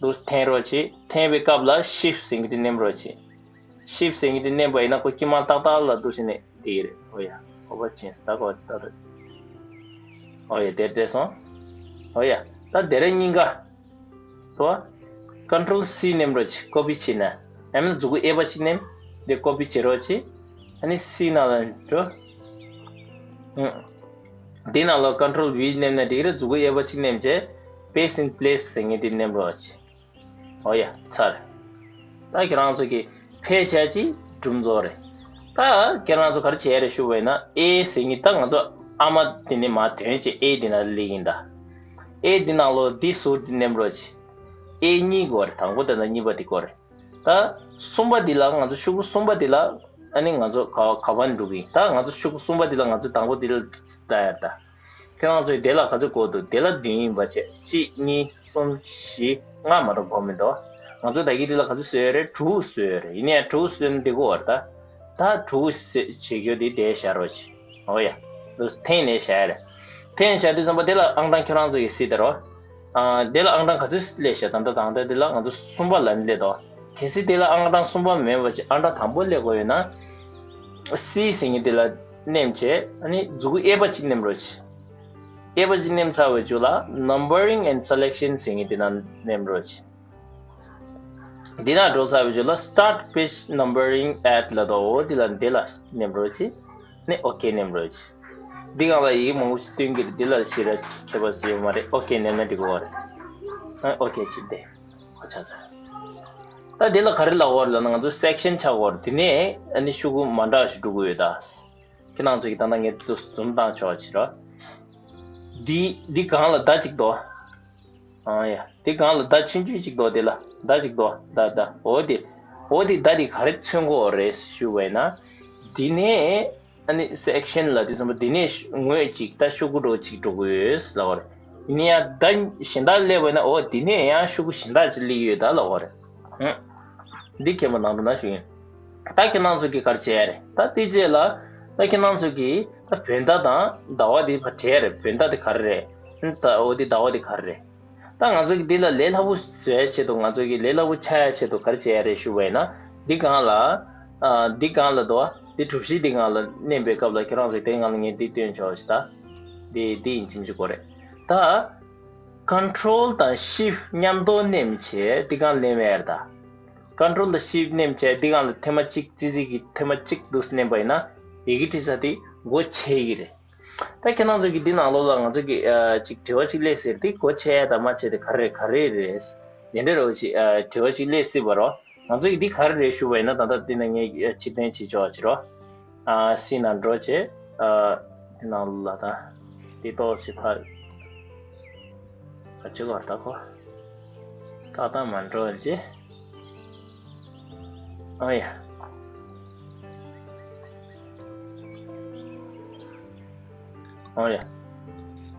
འདུག་འཐེན་རོགས་བྱེད། འཐེན་པའི་སྐབས་ལ་Shift ཟེར་མཁན་དེ་མནན་རོགས་བྱེད། Shift ཟེར་མཁན་དེ་མནན་པ་ཡིན་ན་ཁོ་དཀྱིལ་མ་ཏག་ཏག་ལ་འདུག་སེ་ནས་བསྡད་ཀྱི་རེད། ཨོ་ཡ། ཨོ་བ་ཅན་ད་གོ་ད་རེད། ཨོ་ཡ། དེར་བསྡད་སོང་། ཨོ་ཡ། ད་དེ་རེད་སྙིང་ག་དོ། Control C མནན་རོགས་བྱེད། ཀོ་པི་བྱས་ན། ཡང་མིན་མཛུ་གུ་གཡས་པ་གཅིག་མནན། འདི་ཀོ་པི་བྱེད་རོགས་བྱེད། ཨ་ནི་C ནང་ལ་འགྲོ། ཨུ། འདི་ནང་ལ་Control V མནན་ན་འགྲིག་རེད། མཛུ་གུ་གཡས་པ་གཅིག་མནན་བྱས། Paste in place ཟེར་མཁན་འདི་མནན་རོགས་བྱེད། ཨོ་ཡ། ཚར། ད་ཁྱེད་རང་ཚོ་གི་ཕལ་ཆེར་གྱི་གྲུབ་རྫོགས་རེད། ད་ཁྱེད་རང་ཚོ་ག་རེ་བྱས་རེད་ཞུ་བ་ཡིན་ན། A ཟེར་མཁན་ད་ང་ཚོ་ཨ་མ་དེ་ནས་མར་ཐོན་བྱས་A འདི་ན་སླེབས་ཡིན་ད། A འདི་ནང་ལོགས་འདི་ཟུར་འདི་མནན་རོགས་བྱེད། A གཉིས་དགོས་རེད། དང་པོ་དེ་དང་གཉིས་པ་དེ་དགོས་རེད། ད་གསུམ་པ་འདི་ལ་ང་ཚོ་ཤོག་གུ་གསུམ་པ་འདི་ལ་ཨ་ནི་ང་ཚོ་ག་ག་པར་འགྲོ་གི་ཡིན། ད་ང་ཚོ་ཤོག་གུ་གསུམ་པ་འདི་ལ་ང་ཚོ་དང་པོ་འདི་ལ་ལྟ་ཡ་ད། ཁྱེད་རང་ཚོས་དེ་ལ་ག་ཚོད་དགོས་འདུག་དེ་ལ་བདུན་ཡིན་པ་བྱས། གཅིག་གཉིས། གསུམ། བཞི། ལྔ་མ་གཏོགས་དགོས་མི་འདུག་ང་ཚོ་ད་གིན་དེ་ལ་ག་ཚོད་བཟོས་རེད། དྲུག་བཟོས་རེད། ཡིན་ནའི་དྲུག་བཟོས་ན་འགྲིག་གི་རེད་ད། ད་དྲུག་བྱེད་རྒྱུ་དེ་དེ་བཞག་རོགས་བྱེད། ཨོ་ཡ། འདུག་འཐེན་ནས་བཞག་རེད། འཐེན་བཞག་དུས་ཙམ་པ་དེ་ལ་ཨང་གྲངས་ཁྱེད་རང་ཚོ་གིས་གཟིགས་དང་རོ། ཨ། དེ་ལ་ཨང་གྲངས་ག་ཚོད་སླེབས་ཤག་ད་ལྟ་དང་ད་དེ་ལ་ང་ཚོ་གསུམ་པ་ལ་སླེབས་འདུག་གལ་སྲིད་དེ་ལ་ཨང་གྲངས་གསུམ་པ་མེད་པ་བྱས། ཨང་གྲངས་དང་པོ་སླེབས་དགོས་ཡོད་ན། C ཟེར་མཁན་དེ་ལ་མནན་བྱས། ཨ་ནི་མཛུ་གུ་གཡས་པ་གཅིག་མནན་རོགས་བྱེད། གཡས་པ་གཅིག་མནན་ཚར་བའི་མཇུག་ལ་Numbering and Selection ཟེར་མཁན་དེ་ནང་མནན་རོགས་བྱེད། འདི་ནང་འགྲོ་ཚར་བའི་མཇུག་ལ་Start Page Numbering At ལབ་འདུག་འོ་འདི་ལ་འདི་ལ་མནན་རོགས་བྱེད། ནས་ཨོ་ཁེ་མནན་རོགས་བྱེད། འདི་སྒང་ལ་ཡི་གེ་མང་པོ་ཞིག་སྟོན་གྱི་རེད། འདི་ལ་ཞེ་དྲག་ཁྱད་པར་ཟེར་ཡོད་མ་རེད། ཨོ་ཁེ་མནན་ན་འགྲིག་གི་རེད། ཨ། ཨོ་ཁེ་བྱེད་དེ། ཨོ་ཆ་ཚ། ད་འདི་ལ་ག་རེ་ལབ་དགོས་རེད་ལབ་ན། ང་ཚོ་Section ཆགས་དགོས་རེད། དེ་ནས་ཨ་ནི་ཤོག་གུ་མ་འདྲ་བ་ཞིག་འགྲོ་གི་ཡོད་ད། ཁྱེད་རང་ཚོ་གིས་ད་ལྟ་ངས་འདུག་སེ་zoom བཏང་ཆོག་བྱེད་རོགས། འདི་འདི་སྒང་ལ་མདའ་གཅིག་འདུག་ཨ་ཡ། འདི་སྒང་ལ་མདའ་ཆུང་ཆུང་གཅིག་འདུག་དེ་ལ་མདའ་གཅིག་འདུག་མདའ་མདའ། འོ་དེ། འོ་དེ་མདའ་དེ་ག་རེ་མཚོན་གྱི་ཡོད་རེད་ཞུ་བ་ཡིན་ན། འདི་ནས་ཨ་ནི་Section ལ་དེ་ཚོ་འདི་ནས་ངོས་གཅིག་ད་ཤོག་གུ་འདྲ་བོ་གཅིག་འགྲོ་གི་ཡོད་ལབ་པ་རེད། ཡིན་ཡང་མདའ་གཞན་དག་སླེབས་པ་ཡིན་ན། འོ་འདི་ནས་ཡང་ཤོག་གུ་གཞན་དག་ཅིག་སླེབས་ཀྱི་ཡོད་ད་ལབ་པ་རེད། ཧུམ། འདི་མཁྱེན་པ་གནང་རོགས་གནང་ཞུ་ཡིན། ད་ཁྱེད་རང་ཚོ་གིས་ག་རེ་བྱས་རེད། ད་དེ་རྗེས་ལ་ད་ཁྱེད་རང་ཚོ་གིས་ད་བོད་མདའ་དང་ཟླ་བ་དེ་ཕར་བྲལ་རེད། བོད་མདའ་དེ་ག་རེ་རེད། ད་འོ་དེ་ཟླ་བ་དེ་ག་རེ་རེད། ད་ང་ཚོ་གིས་འདི་ལ་ལས་སླ་པོ་བཟོ་ཡ་ཆེད་དུ། ང་ཚོ་གིས་ལས་སླ་པོ་ཆགས་ཡ་ཆེད་དུ་ག་རེ་བྱས་ཡ་རེད་ཞུ་བ་ཡིན་ན། འདི་སྒང་ལ། ཨ། འདི་སྒང་ལ་འདུག་འདི་གྲུ་བཞི་འདི་སྒང་ལ་མནན་པའི་སྐབས་ལ་ཁྱེད་རང་ཚོས་དེ་སྒང་ལ་ངས་འདི་སྟོན་ཆོག་ཞིག་ད། འདི་འདི་ཡིན་གཅིག་མིན་གཅིག་དགོས་རེད། ད་Control དང་Shift མཉམ་དུ་མནན་བྱས་འདི་སྒང་ལ་མནན་པ་ཡ་རེད་ད། Control དང་Shift མནན་བྱས་འདི་སྒང་ལ་ཐེངས་མ་གཅིག་ཙི་ཙི་གི་ཐེངས་མ་གཅིག་འདུག་སེ་མནན་པ་ཡིན་ན་ཡི་གེ་བྲིས་ས་དེ་སྒོ་ཕྱེ་གི་རེད། ད་ཁྱེད་རང་ཚོ་གིས་འདི་ནང་ལོགས་ལ་ང་ཚོ་གིས། ཨ། ཅིག་དྲི་བ་ཅིག་སླེབས་སྲིད་དེ། སྒོ་ཕྱེ་ཡ་དང་མ་ཕྱེ་དེ་ག་རེ་ག་རེ་རེད། དེ་འདྲ་རོ་ཅིག་ཨ། དྲི་བ་ཅིག་སླེབས་སྲིད་པ་རོ། ང་ཚོ་གིས་འདི་ག་རེ་རེད་ཞུ་བ་ཡིན་ན། ད་ལྟ་འདི་ན་ངས་ཕྱིར་འཐེན་བྱེད་ཆོག་ཅིག་རོ། ཨ། སི་ནང་འགྲོ་བྱས། ཨ། འདི་ནང་ལོགས་ལ་ད་འདི་ཏོག་ཙམ་ཕར། ཨ། ཅི་གོ་ད་གོ། ཏག་ཏག་མ་འགྲོ་བྱས། ཨོ་ཡ། ཨོ་ཡ།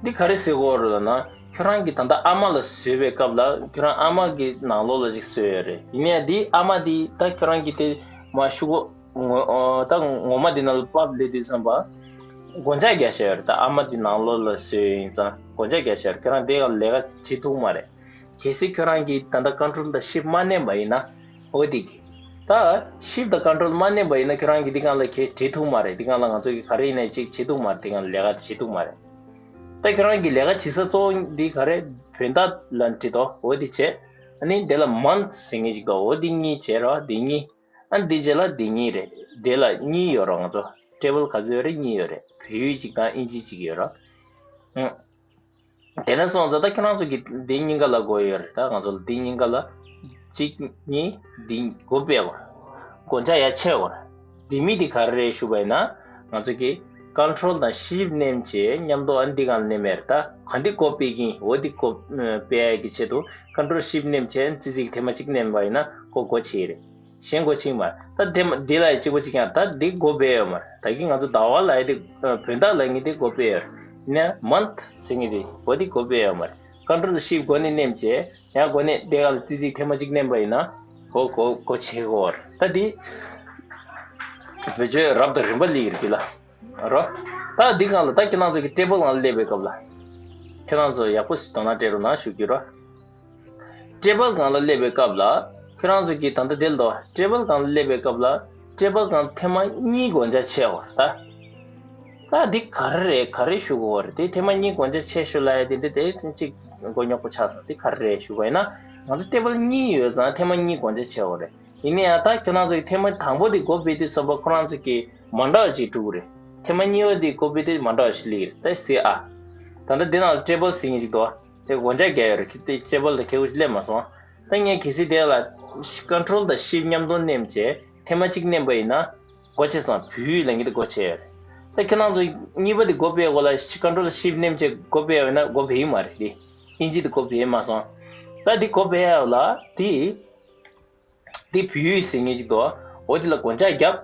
འདི་ག་རེ་ཟེར་གོ་རེད་ལབ་ན། ཁྱོད་རང་གིས་ད་ལྟ་ཨ་མ་ལ་བཟོས་པའི་སྐབས་ལ། ཁྱོད་རང་ཨ་མ་གི་ནང་ལོགས་ལ་ཅིག་བཟོས་ཡོད་རེད། ཡིན་ནའི་འདི་ཨ་མ་འདི་ད་ཁྱོད་རང་གིས་དེ་མ་ཤོག་གུ་ངོ་། ཨོ། ད་ངོ་མ་འདི་ནང་ལ་ཕར་སླེབས་དུས་ཙམ་པ་སྒོ་ལྕགས་བརྒྱབ་བཞག་ཡོད་རེད། ད་ཨ་མ་འདི་ནང་ལོགས་ལ་བཟོས་ཡིན་ཙང་སྒོ་ལྕགས་བརྒྱབ་བཞག་ཡོད་རེད། ཁྱོད་རང་དེ་ག་ལས་ཀ་བྱེད་ཐུབ་མ་རེད། གལ་སྲིད་ཁྱོད་རང་གིས་ད་ལྟ་Control་དང་Shift་མ་མནན་པ་ཡིན་ན། འོ་དེ་གི། ད་Shift་དང་Control་མ་མནན་པ་ཡིན་ན་ཁྱོད་རང་གིས་འདི་སྒང་ལ་གས་བྲིས་ཐུབ་མ་རེད། འདི་སྒང་ལ་ང་ཚོ་གིས་ག་རེ་ཡིན་ནའི་ཅིག་བྱེད་ཐུབ་མ་རེད། འདི་སྒང་ལ་ལས་ཀ་བྱེད་ཐུབ་མ་རེད། ད་ཁྱོད་རང་གིས་ལས་ཀ་བྱེད་ས་གཙོ་བོ་འདི་ག་རེ། བོད་ཟླ་ལ་བྲིས་ཏོ། འོ་དེ་བྱས། ཨ་ནི་དེ་ལ་Month་ཟེར་མཁན་ཅིག་འདུག་འོ་དེ་གཉིས་བྱས་རོ། དེ་གཉིས། ཨ་ནི་དེ་རྗེས་ལ་དེ་གཉིས་རེད། དེ་ལ་གཉིས་ཡོད་རོ། ང་ཚོ་Table་ག་ཚོད་ཡོད་རེད། གཉིས་ཡོད་རེད། བལ་ཡུལ་གཅིག་དང་དབྱིན་ཇི་གཅིག་ཡོད་རོ། ཨང་། དེ་ནས་སོང་ཙང་ད་ཁྱེད་རང་ཚོ་གིས་འདི་གཉིས་ཀ་ལ་དགོས་ཡོད་རེད། ད་ང་ཚོ་ལ་འདི་གཉིས་ཀ་ལ་གཅིག་གཉིས་འདི་སྒོ་ཕྱེ་དགོས། སྒོ་ལྕགས་ཡར་ཕྱེ་དགོས། འདི་མི་འདི་ག་རེ་རེད་ཞུ་བ་ཡིན་ན། ང་ཚོ་གིས་Control་དང་Shift་མནན་བྱས་མཉམ་དུ་ཨ་ནི་འདི་སྒང་ལ་མནན་པ་རེད། ད་ག་འདི་སྒོ་ཕྱེ་གི་ཡིན། འོ་འདི་སྒོ་ཕྱེ་ཡ་གི་ཆེད་དུ་Control Shift་མནན་བྱས་ཙི་ཙི་གི་ཐེངས་མ་གཅིག་མནན་པ་ཡིན་ན་ཁོ་སྒོ་ཕྱེ་གི་རེད། གཞན་སྒོ་ཕྱེ་གི་མ་རེད། ད་དེ་མ་འདི་ལ་ཡི་གཅིག་པ་གཅིག་རྐྱང་། ད་འདི་སྒོ་ཕྱེ་ཡོད་མ་རེད། ད་གིན་ང་ཚོ་ཟླ་བ་ལབ་ཡ་དེ། ཨ། བོད་ཟླ་ལབ་མཁན་དེ་སྒོ་ཕྱེ་ཡོད་རེད། ཡིན་ན་Month་ཟེར་མཁན་དེ་འོ་དེ་སྒོ་ཕྱེ་ཡོད་མ་རེད། Control Shift་སྒོ་ནས་མནན་བྱས་ཡང་སྒོ་ནས་དེ་སྒང་ལ་ཙི་ཙི་ཐེངས་མ་གཅིག་མནན་པ་ཡིན་ན་སྒོ་སྒོ་སྒོ་ཕྱེ་གི་ཡོད་རེད། ད་འདི་བེད་སྤྱོད་རབ་དང་རིམ་པ་སླེབས་ཀྱི་རེད་འདི་ལ་རོ། ད་འདི་སྒང་ལ་ད་ཁྱེད་རང་ཚོ་གི་Table་སྒང་ལ་སླེབས་པའི་སྐབས་ལ་ཁྱེད་རང་ཚོ་ཡག་པོ་ཞིག་དོ་སྣང་སྤྲད་རོགས་གནང་ཞུ་རྒྱུ་རོ། Table་སྒང་ལ་སླེབས་པའི་སྐབས་ལ། ཁྱེད་རང་ཚོ་གིས་ད་ལྟ་དེ་ལ་འདུག Table་སྒང་ལ་སླེབས་པའི་སྐབས་ལ། Table་སྒང་ཐེངས་མ་གཉིས་སྒོ་ལྕགས་ཕྱེ་དགོས་རེད་ད། ད་འདི་ག་རེ་རེད། ག་རེ་ཞུ་དགོས་རེད། དེ་ཐེངས་མ་གཉིས་སྒོ་ལྕགས་ཕྱེ་ཤོག་ལབ་ཡ་དེ་འདི་དེ་ཐེངས་གཅིག་མགོ་རྙོག་པོ་ཆགས་སོང་། འདི་ག་རེ་རེད་ཞུ་དགོས་ཡིན་ན། ང་ཚོ་ཊེ་བལ་གཉིས་ཡོད་ཙང་ཐེངས་མ་གཉིས་བགོ་བྱ་བྱས་པ་རེད། ཡིན་ན་ཡང་ད་ཁྱེད་རང་ཚོ་གི་ཐེངས་མ་དང་པོ་དེ་བགོ་བྱས་དུས་ཙམ་པ་ཁོ་རང་ཚོ་གི་མ་འདྲ་བ་ཅིག་སྤྲད་ཀྱི་རེད། ཐེངས་མ་གཉིས་པ་དེ་བགོ་བྱས་དུས་མ་འདྲ་བ་ཞིག་སླེབས་ཀྱི་རེད། ད་ཟེར་ཨ། ད་ལྟ་འདི་ནང་ལ་ཊེ་བལ་ཟེར་མཁན་ཅིག་འདུག་དེ་བགོ་བྱ་བརྒྱབ་ཡོད་རེད། ཁྱེད་དེ་ཊེ་བལ་དང་ཁེ་གུ་ཞིག་སླེབས་མ་སོང་། ད་ངས་གལ་སྲིད་དེ་ལ་ཀོན་ཊོལ་དང་ཤིབ་མཉམ་དུ་མནན་བྱས་ཐེངས་མ་གཅིག་མནན་པ་ཡིན་ན། བགོ་བྱས་སོང་། བོད་ཡིག་ལབ་མཁན་དེ་བགོ་བྱས་ཡོད་རེད། ད་ཁྱེད་རང་ཚོ་གཉིས་པ་དེ་བགོ་བྱས་གོ་ལ་ཀོན་ཊོལ་ཤིབ་མནན་བྱས་བགོ་བྱས་ཡོད་ན་བགོ་བྱས་ཡིན་མ་རེད་དེ། ཨིན་ཇི་དེ་བགོ་བྱས་མ་སོང་། ད་དེ་བགོ་བྱས་ཡོད་ལ་དེ། དེ་བོད་ཡིག་ཟེར་མཁན་ཅིག་འདུག་འོ་དེ་ལ་བགོ་བྱ་བརྒྱབ།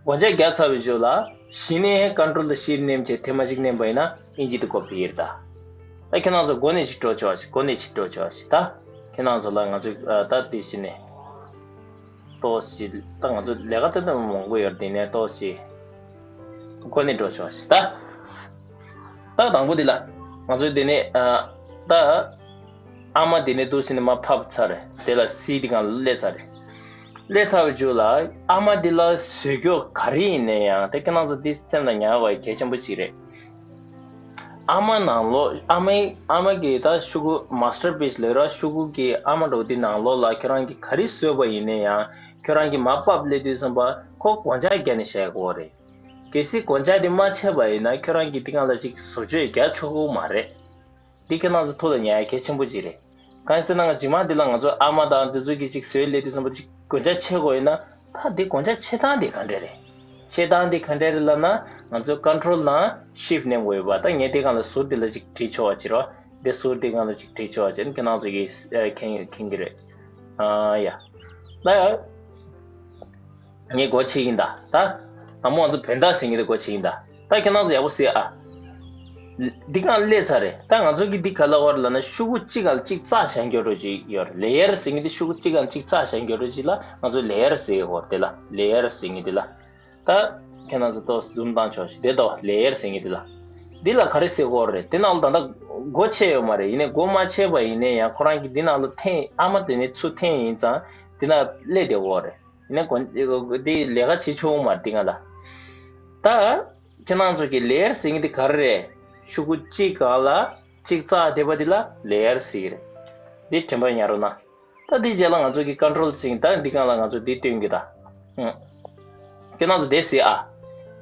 བགོ་བྱ་བརྒྱབ་ཚར་བའི་རྗེས་ལ། གཞི་ནས་ཀོན་ཊོལ་དང་ཤིབ་མནན་བྱས་ཐེངས་མ་གཅིག་མནན་པ་ཡིན་ན་ཨིན་ཇི་དེ་བགོ་བྱས་ཡིན་ད། ད་ཁྱེད་རང་ཚོ་འགོ་ནས་ཅིག་འགྲོ་ཆོག་ཅིག་འགོ་ནས་ཅིག་འགྲོ་ཆོག་ཅིག་ད་ཁྱེད་རང་ཚོ་ལ་ང་ཚོས་ཨ་ད་དེ་བྱས་ནས། ཏོག་ཙམ་ད་ང་ཚོ་ལས་ཀ་ད་ད་མང་པོ་ཡོད་དེ་ནས་ཏོག་ཙམ་འགོ་ནས་འགྲོ་ཆོག་ཅིག་ད། ད་དང་པོ་དེ་ལ་ང་ཚོས་དེ་ནས་ཨ་ད། ཨ་མ་དེ་ནས་འདུག་ཟེར་ནས་མར་ཕབ་ཚར་རེད། དེ་ལ་སི་དེ་སྒང་ལ་སླེབས་ཚར་རེད། སླེབས་ཚར་བའི་རྗེས་ལ་ཨ་མ་དེ་ལ་བཟོས་རྒྱུ་ག་རེ་ཡིན་ན་ཡང་དེ་ཁྱེད་རང་ཚོ་འདི་སེམས་ལ་ཉར་བ་གལ་ཆེན་པོ་གཅིག་རེད། ཨ་མ་ནང་ལོགས་ཨ་མའི་ཨ་མ་གི་ད་ཤོག་གུ་མ་སི་ཊར་པི་སི་ལབ་ར་ཤོག་གུ་གི་ཨ་མ་འདྲ་བོ་དེ་ནང་ལོགས་ལ་ཁྱོད་རང་གིས་ག་རེ་བཟོས་པ་ཡིན་ན་ཡང་ཁྱོད་རང་གིས་མར་ཕབ་སླེབས་དུས་ཙམ་པ་ཁོ་བགོ་བྱ་བརྒྱབ་ནས་བཞག་དགོས་རེད། གལ་སྲིད་བགོ་བྱ་དེ་མ་བྱས་པ་ཡིན་ན་ཁྱོད་རང་གིས་དེ་སྒང་ལ་ཅིག་བཟོ་བཅོས་རྒྱག་ཆོག་གི་མ་རེད། འདི་ཁྱེད་རང་ཚོ་ཐུགས་ལ་ཉར་ཡ་གལ་ཆེན་པོ་ཅིག་རེད། གང་ཡིན་ཟེར་ན་ང་རྗེས་མ་འདི་ལ་ང་ཚོ་ཨ་མ་དང་འདི་ཚོ་གིས་ཅིག་བཟོས་སླེབས་དུས་ཙམ་པ་ཅིག་བགོ་བྱ་བྱེད་དགོས་ཡིན་ན་ད་འདི་བགོ་བྱ་བྱེད་སྟངས་འདི་ག་འདྲས་རེད། བྱེད་སྟངས་འདི་ག་འདྲས་རེད་ལབ་ན་ང་ཚོ་ཀོན་ཊོལ་དང་ཤིབ་མནན་དགོས་ཡོད་པ། ད་ངས་འདི་སྒང་ལ་ཟུར་འདི་ལ་ཅིག་བྲིས་ཆོག་པ་བྱེད་རོགས། འདི་ཟུར་འདི་སྒང་ལ་ཅིག་བྲིས་ཆོག་པ་བྱེད་ན་ཁྱེད་རང་ཚོ་གིས་ཨ་མཁྱེན་མཁྱེན་གྱི་རེད། ཨ་ཡ། ད་ཡ། ངས་སྒོ་ཕྱེ་ཡིན་ད། ད། དང་པོ་ང་ཚོ་བོད་ཟླ་ཟེར་མཁན་དེ་སྒོ་ཕྱེ་ཡིན་ད། ད་ཁྱེད་རང་ཚོ་ཡག་པོ་གཟིགས་ཨ། འདི་གང་སླེབས་ཚར་རེད། ད་ང་ཚོ་གི་འདི་ག་ལ་བར་ལ་ན་ཤོག་གུ་གཅིག་ག་ལ་གཅིག་རྩ་བཞག་རྒྱུ་རོ་ཅིག་ཡོད་རེད། ལེ་ཡར་ཟེར་མཁན་དེ་ཤོག་གུ་གཅིག་ག་ལ་གཅིག་རྩ་བཞག་རྒྱུ་རོ་ཅིག་ལ་ང་ཚོ་ལེ་ཡར་ཟེར་གི་ཡོད་རེད་དེ་ལ། ལེ་ཡར་ཟེར་མཁན་དེ་ལ། ད། ཁྱེད་རང་ཚོ་ཏོག་ཙམ་ཛུམ་བཏང་ཆོག་ཞིག་དེ་ལྟ་བ་ལེ་ཡར་ཟེར་མཁན་དེ་ལ། འདི་ལ་ག་རེ་ཟེར་གི་ཡོད་རེད། དེ་ནང་ལ་ད་ལྟ་སྒོ་ཕྱེ་ཡོད་མ་རེད། ཡིན་ནའི་སྒོ་མ་ཕྱེ་བ་ཡིན་ནའི་ཡང་ཁོ་རང་གི་འདི་ནང་ལ་འཐེན་ཨ་མ་དེ་ནས་ཚུར་འཐེན་ཡིན་ཙང་འདི་ན་སླེབས་བསྡད་ཡོད་རེད། ཡིན་ན་གོ་འདི་ལས་ཀ་བྱེད་ཆོག་མ་འདི་ང་ལ། ད། ཁྱེད་རང་ཚོ་གི་ལེ་ཡར་ཟེར་མཁན་འདི་ག་རེ་རེད། ཤོག་གུ་གཅིག་སྒང་ལ་གཅིག་རྩ་བསྡད་པ་འདི་ལ་ལེ་ཡར་ཟེར་གི་རེད། འདི་དྲན་པ་ཉར་རོགས་གནང་། ད་འདི་རྗེས་ལ་ང་ཚོ་གི་ཀོན་ཊོལ་ཟེར་མཁན་ད་འདི་སྒང་ལ་ང་ཚོ་འདི་སྟོན་གི་ད། ཨུང་། ཁྱེད་རང་ཚོ་འདི་གཟིགས་ཨ།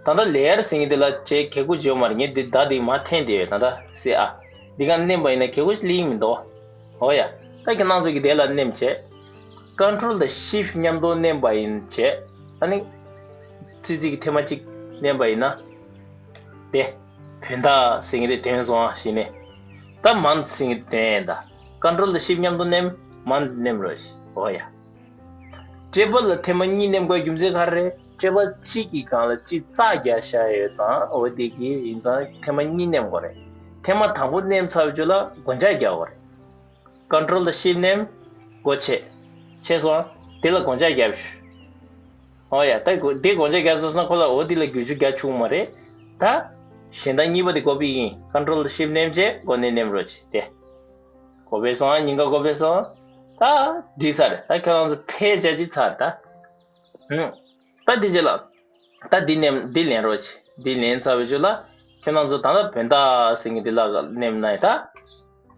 ད་ལྟ་ལེ་ཡར་ཟེར་མཁན་འདི་ལ་བྱས་གལ་དགོས་བརྗོད་མ་རེད། ངས་འདི་ད་འདི་མ་འཐེན་དེ་ད་ལྟ་གཟིགས་ཨ། འདི་ག་མནན་པ་ཡིན་ན་གལ་དགོས་ལིང་མི་འདུག་འོ་ཡ། ད་ཁྱེད་རང་ཚོ་གི་དེ་ལ་མནན་བྱས། ཀོན་ཊོལ་དང་ཤིབ་མཉམ་དུ་མནན་པ་ཡིན་བྱས། ཨ་ནི། ཙི་ཙི་གི་ཐེངས་མ་གཅིག་མནན་པ་ཡིན་ན། དེ། བོད་ཟླ་ཟེར་མཁན་དེ་ཐོན་སོང་ཨ་ཞེས་ནས། ད་མནཐ་ཟེར་མཁན་དེ་ཐོན་ཡིན་ད། ཀོན་ཊོལ་དང་ཤིབ་མཉམ་དུ་མནན། མནཐ་མནན་རོགས་ཞེས། འོ་ཡ། ཊེ་བལ་ལ་ཐེངས་མ་གཉིས་མནན་དགོས་རྒྱུ་མཚན་ག་རེ་རེད། ཊེ་བལ་གཅིག་གི་སྒང་ལ་གཅིག་རྩ་རྒྱག་བཞག་ཡོད་ཙང་འོ་དེ་གི་ཡིན་ཙང་ཐེངས་མ་གཉིས་མནན་དགོས་རེད། ཐེངས་མ་དང་པོ་མནན་ཚར་བའི་རྗེས་ལ་སྒོ་ལྕགས་རྒྱག་དགོས་རེད། ཀོན་ཊོལ་དང་ཤིབ་མནན། སྒོ་ཕྱེ། ཕྱེ་སོང་། དེ་ལ་སྒོ་ལྕགས་རྒྱབ་ཤོག་འོ་ཡ། ད་སྒོ་དེ་སྒོ་ལྕགས་རྒྱབ་སོང་ན་ཁོ་ལ་འོ་དེ་ལ་བསྒྱུར་བཅོས་རྒྱག་ཆོག་མ་རེད། ད། གཞན་དག་གཉིས་པ་དེ་བགོ་བྱ་ཡིན། ཀོན་ཊོལ་དང་ཤིབ་མནན་བྱས་སྒོ་ནས་མནན་རོགས་བྱེད་དེ། གོ་བས་སོང་ཨ། ཉིན་ག་གོ་བས་སོང་། ད་འགྲིག་ཚར་རེད། ད་ཁྱོད་རང་ཚོ་ཕལ་ཆེར་ཅིག་ཚར་ད། ཧུམ། ད་འདི་རྗེས་ལ། ད་འདི་ནས་འདི་ལེན་རོགས་བྱེད། འདི་ལེན་ཚར་བའི་རྗེས་ལ། ཁྱོད་རང་ཚོ་ད་ལྟ་བོད་ཟླ་ཟེར་མཁན་འདི་ལ་མནན་ན་ད།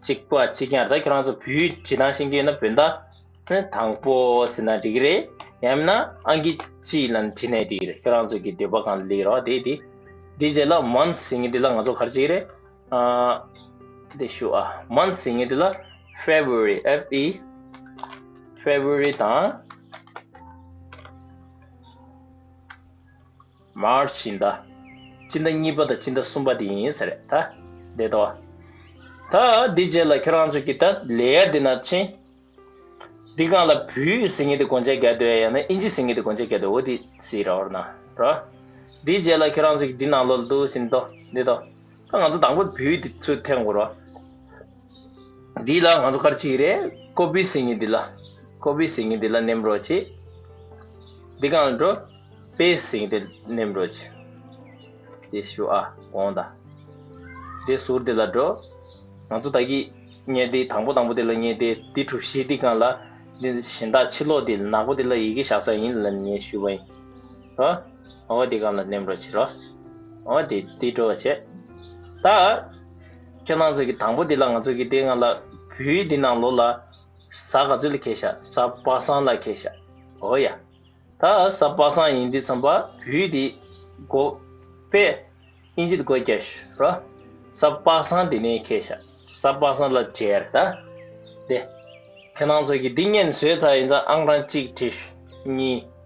གཅིག་པ་གཅིག་རྐྱང་རེད། ད་ཁྱོད་རང་ཚོ་བོད་ཡིག་བྲིས་སྟངས་ཤེས་ཀྱི་ཡོད་ན་བོད་ཟླ། དང་པོ་ཟེར་ན་འགྲིག་གི་རེད། ཡང་མིན་ན་ཨང་ཀི་གཅིག་ལ་བྲིས་ནས་འགྲིག་གི་རེད། ཁྱོད་རང་ཚོ་གི་འདོད་པ་གང་ལ་སླེབས་རོགས་དེ་དེ། འདི་རྗེས་ལ་མནཐ་ཟེར་མཁན་འདི་ལ་ང་ཚོ་ག་རེ་བྱེད་ཀྱི་རེད། ཨ། དེ་ཞུ་ཨ། མནཐ་ཟེར་མཁན་དེ་ལ་February F E February དང་March ཡིན་ད། སྤྱི་ཟླ་གཉིས་པ་དང་སྤྱི་ཟླ་གསུམ་པ་དེ་ཡིན་ས་རེད་ད། དེ་དོ། ད་འདི་རྗེས་ལ་ཁྱོད་རང་ཚོ་གི་ད་ལེ་ཡར་དེ་ན་ཕྱིན། འདི་སྒང་ལ་བོད་ཡིག་ཟེར་མཁན་དེ་སྒོ་ལྕགས་རྒྱག་འདོད་ཡང་ན་ཨིན་ཇི་ཟེར་མཁན་དེ་སྒོ་ལྕགས་རྒྱག་འདོད་འོ་དེ་གཟིགས་རོགས་གནང་རོགས། འདིའི་རྗེས་ལ་ཁྱེད་རང་ཚོ་གི་འདི་ནང་ལོགས་ལ་འདུག་ཟིན་ཏོ་འདི་ཏོ། ད་ང་ཚོ་དང་པོ་བོད་ཡིག་འདི་ཚུར་འཐེན་དགོས་རོགས། འདི་ལ་ང་ཚོ་ག་རེ་བྱེད་ཀྱི་རེད། ཀོ་པི་ཟེར་མཁན་འདི་ལ། ཀོ་པི་ཟེར་མཁན་འདི་ལ་མནན་རོགས་བྱེད། འདི་སྒང་ལ་འགྲོ། པེ་སི་ཊི་ཟེར་མཁན་འདི་མནན་རོགས་བྱེད། དེ་ཞུ་ཨ་དགོངས་དག་དེ་ཟུར་དེ་ལ་འགྲོ། ང་ཚོ་ད་གི་ངས་དེ་དང་པོ་དང་པོ་དེ་ལ་ངས་དེ་དེ་གྲུ་བཞི་དེ་སྒང་ལ་འདི་གཞན་དག་ཕྱི་ལོགས་དེ་ནག་པོ་དེ་ལ་ཡི་གེ་བཞག་ས་ཡིན་ལབ་ངས་ཞུས་པ་ཡིན། རོ། འོ་དེ་སྒང་ལ་མནན་རོགས་བྱེད་རོ། འོ་དེ་དེ་འགྲོ་བ་བྱེད། ད་ཁྱེད་རང་ཚོ་གི་དང་པོ་དེ་ལ་ང་ཚོ་གི་དེ་སྒང་ལ་བོད་ཡིག་དེ་ནང་ལོགས་ལ། གཟའ་ག་ཚོད་ལ་འཁེལ་ཤག་གཟའ་པ་སངས་ལ་འཁེལ་ཤག་འོ་ཡ། ད་གཟའ་པ་སངས་ཡིན་དུས་ཙམ་པ་བོད་ཡིག་དེ་སྒོ་ཕྱེ། ཨིན་ཇི་དེ་སྒོ་རྒྱག་ཤོག་རོ། གཟའ་པ་སངས་དེ་ནས་འཁེལ་ཤག་གཟའ་པ་སངས་ལ་བྲིས་ད། དེ། ཁྱེད་རང་ཚོ་གིས་འདི་སྔོན་བཟོས་ཚར་ཡིན་ཙང་ཨང་གྲངས་གཅིག་བྲིས་ཤོག་གཉིས།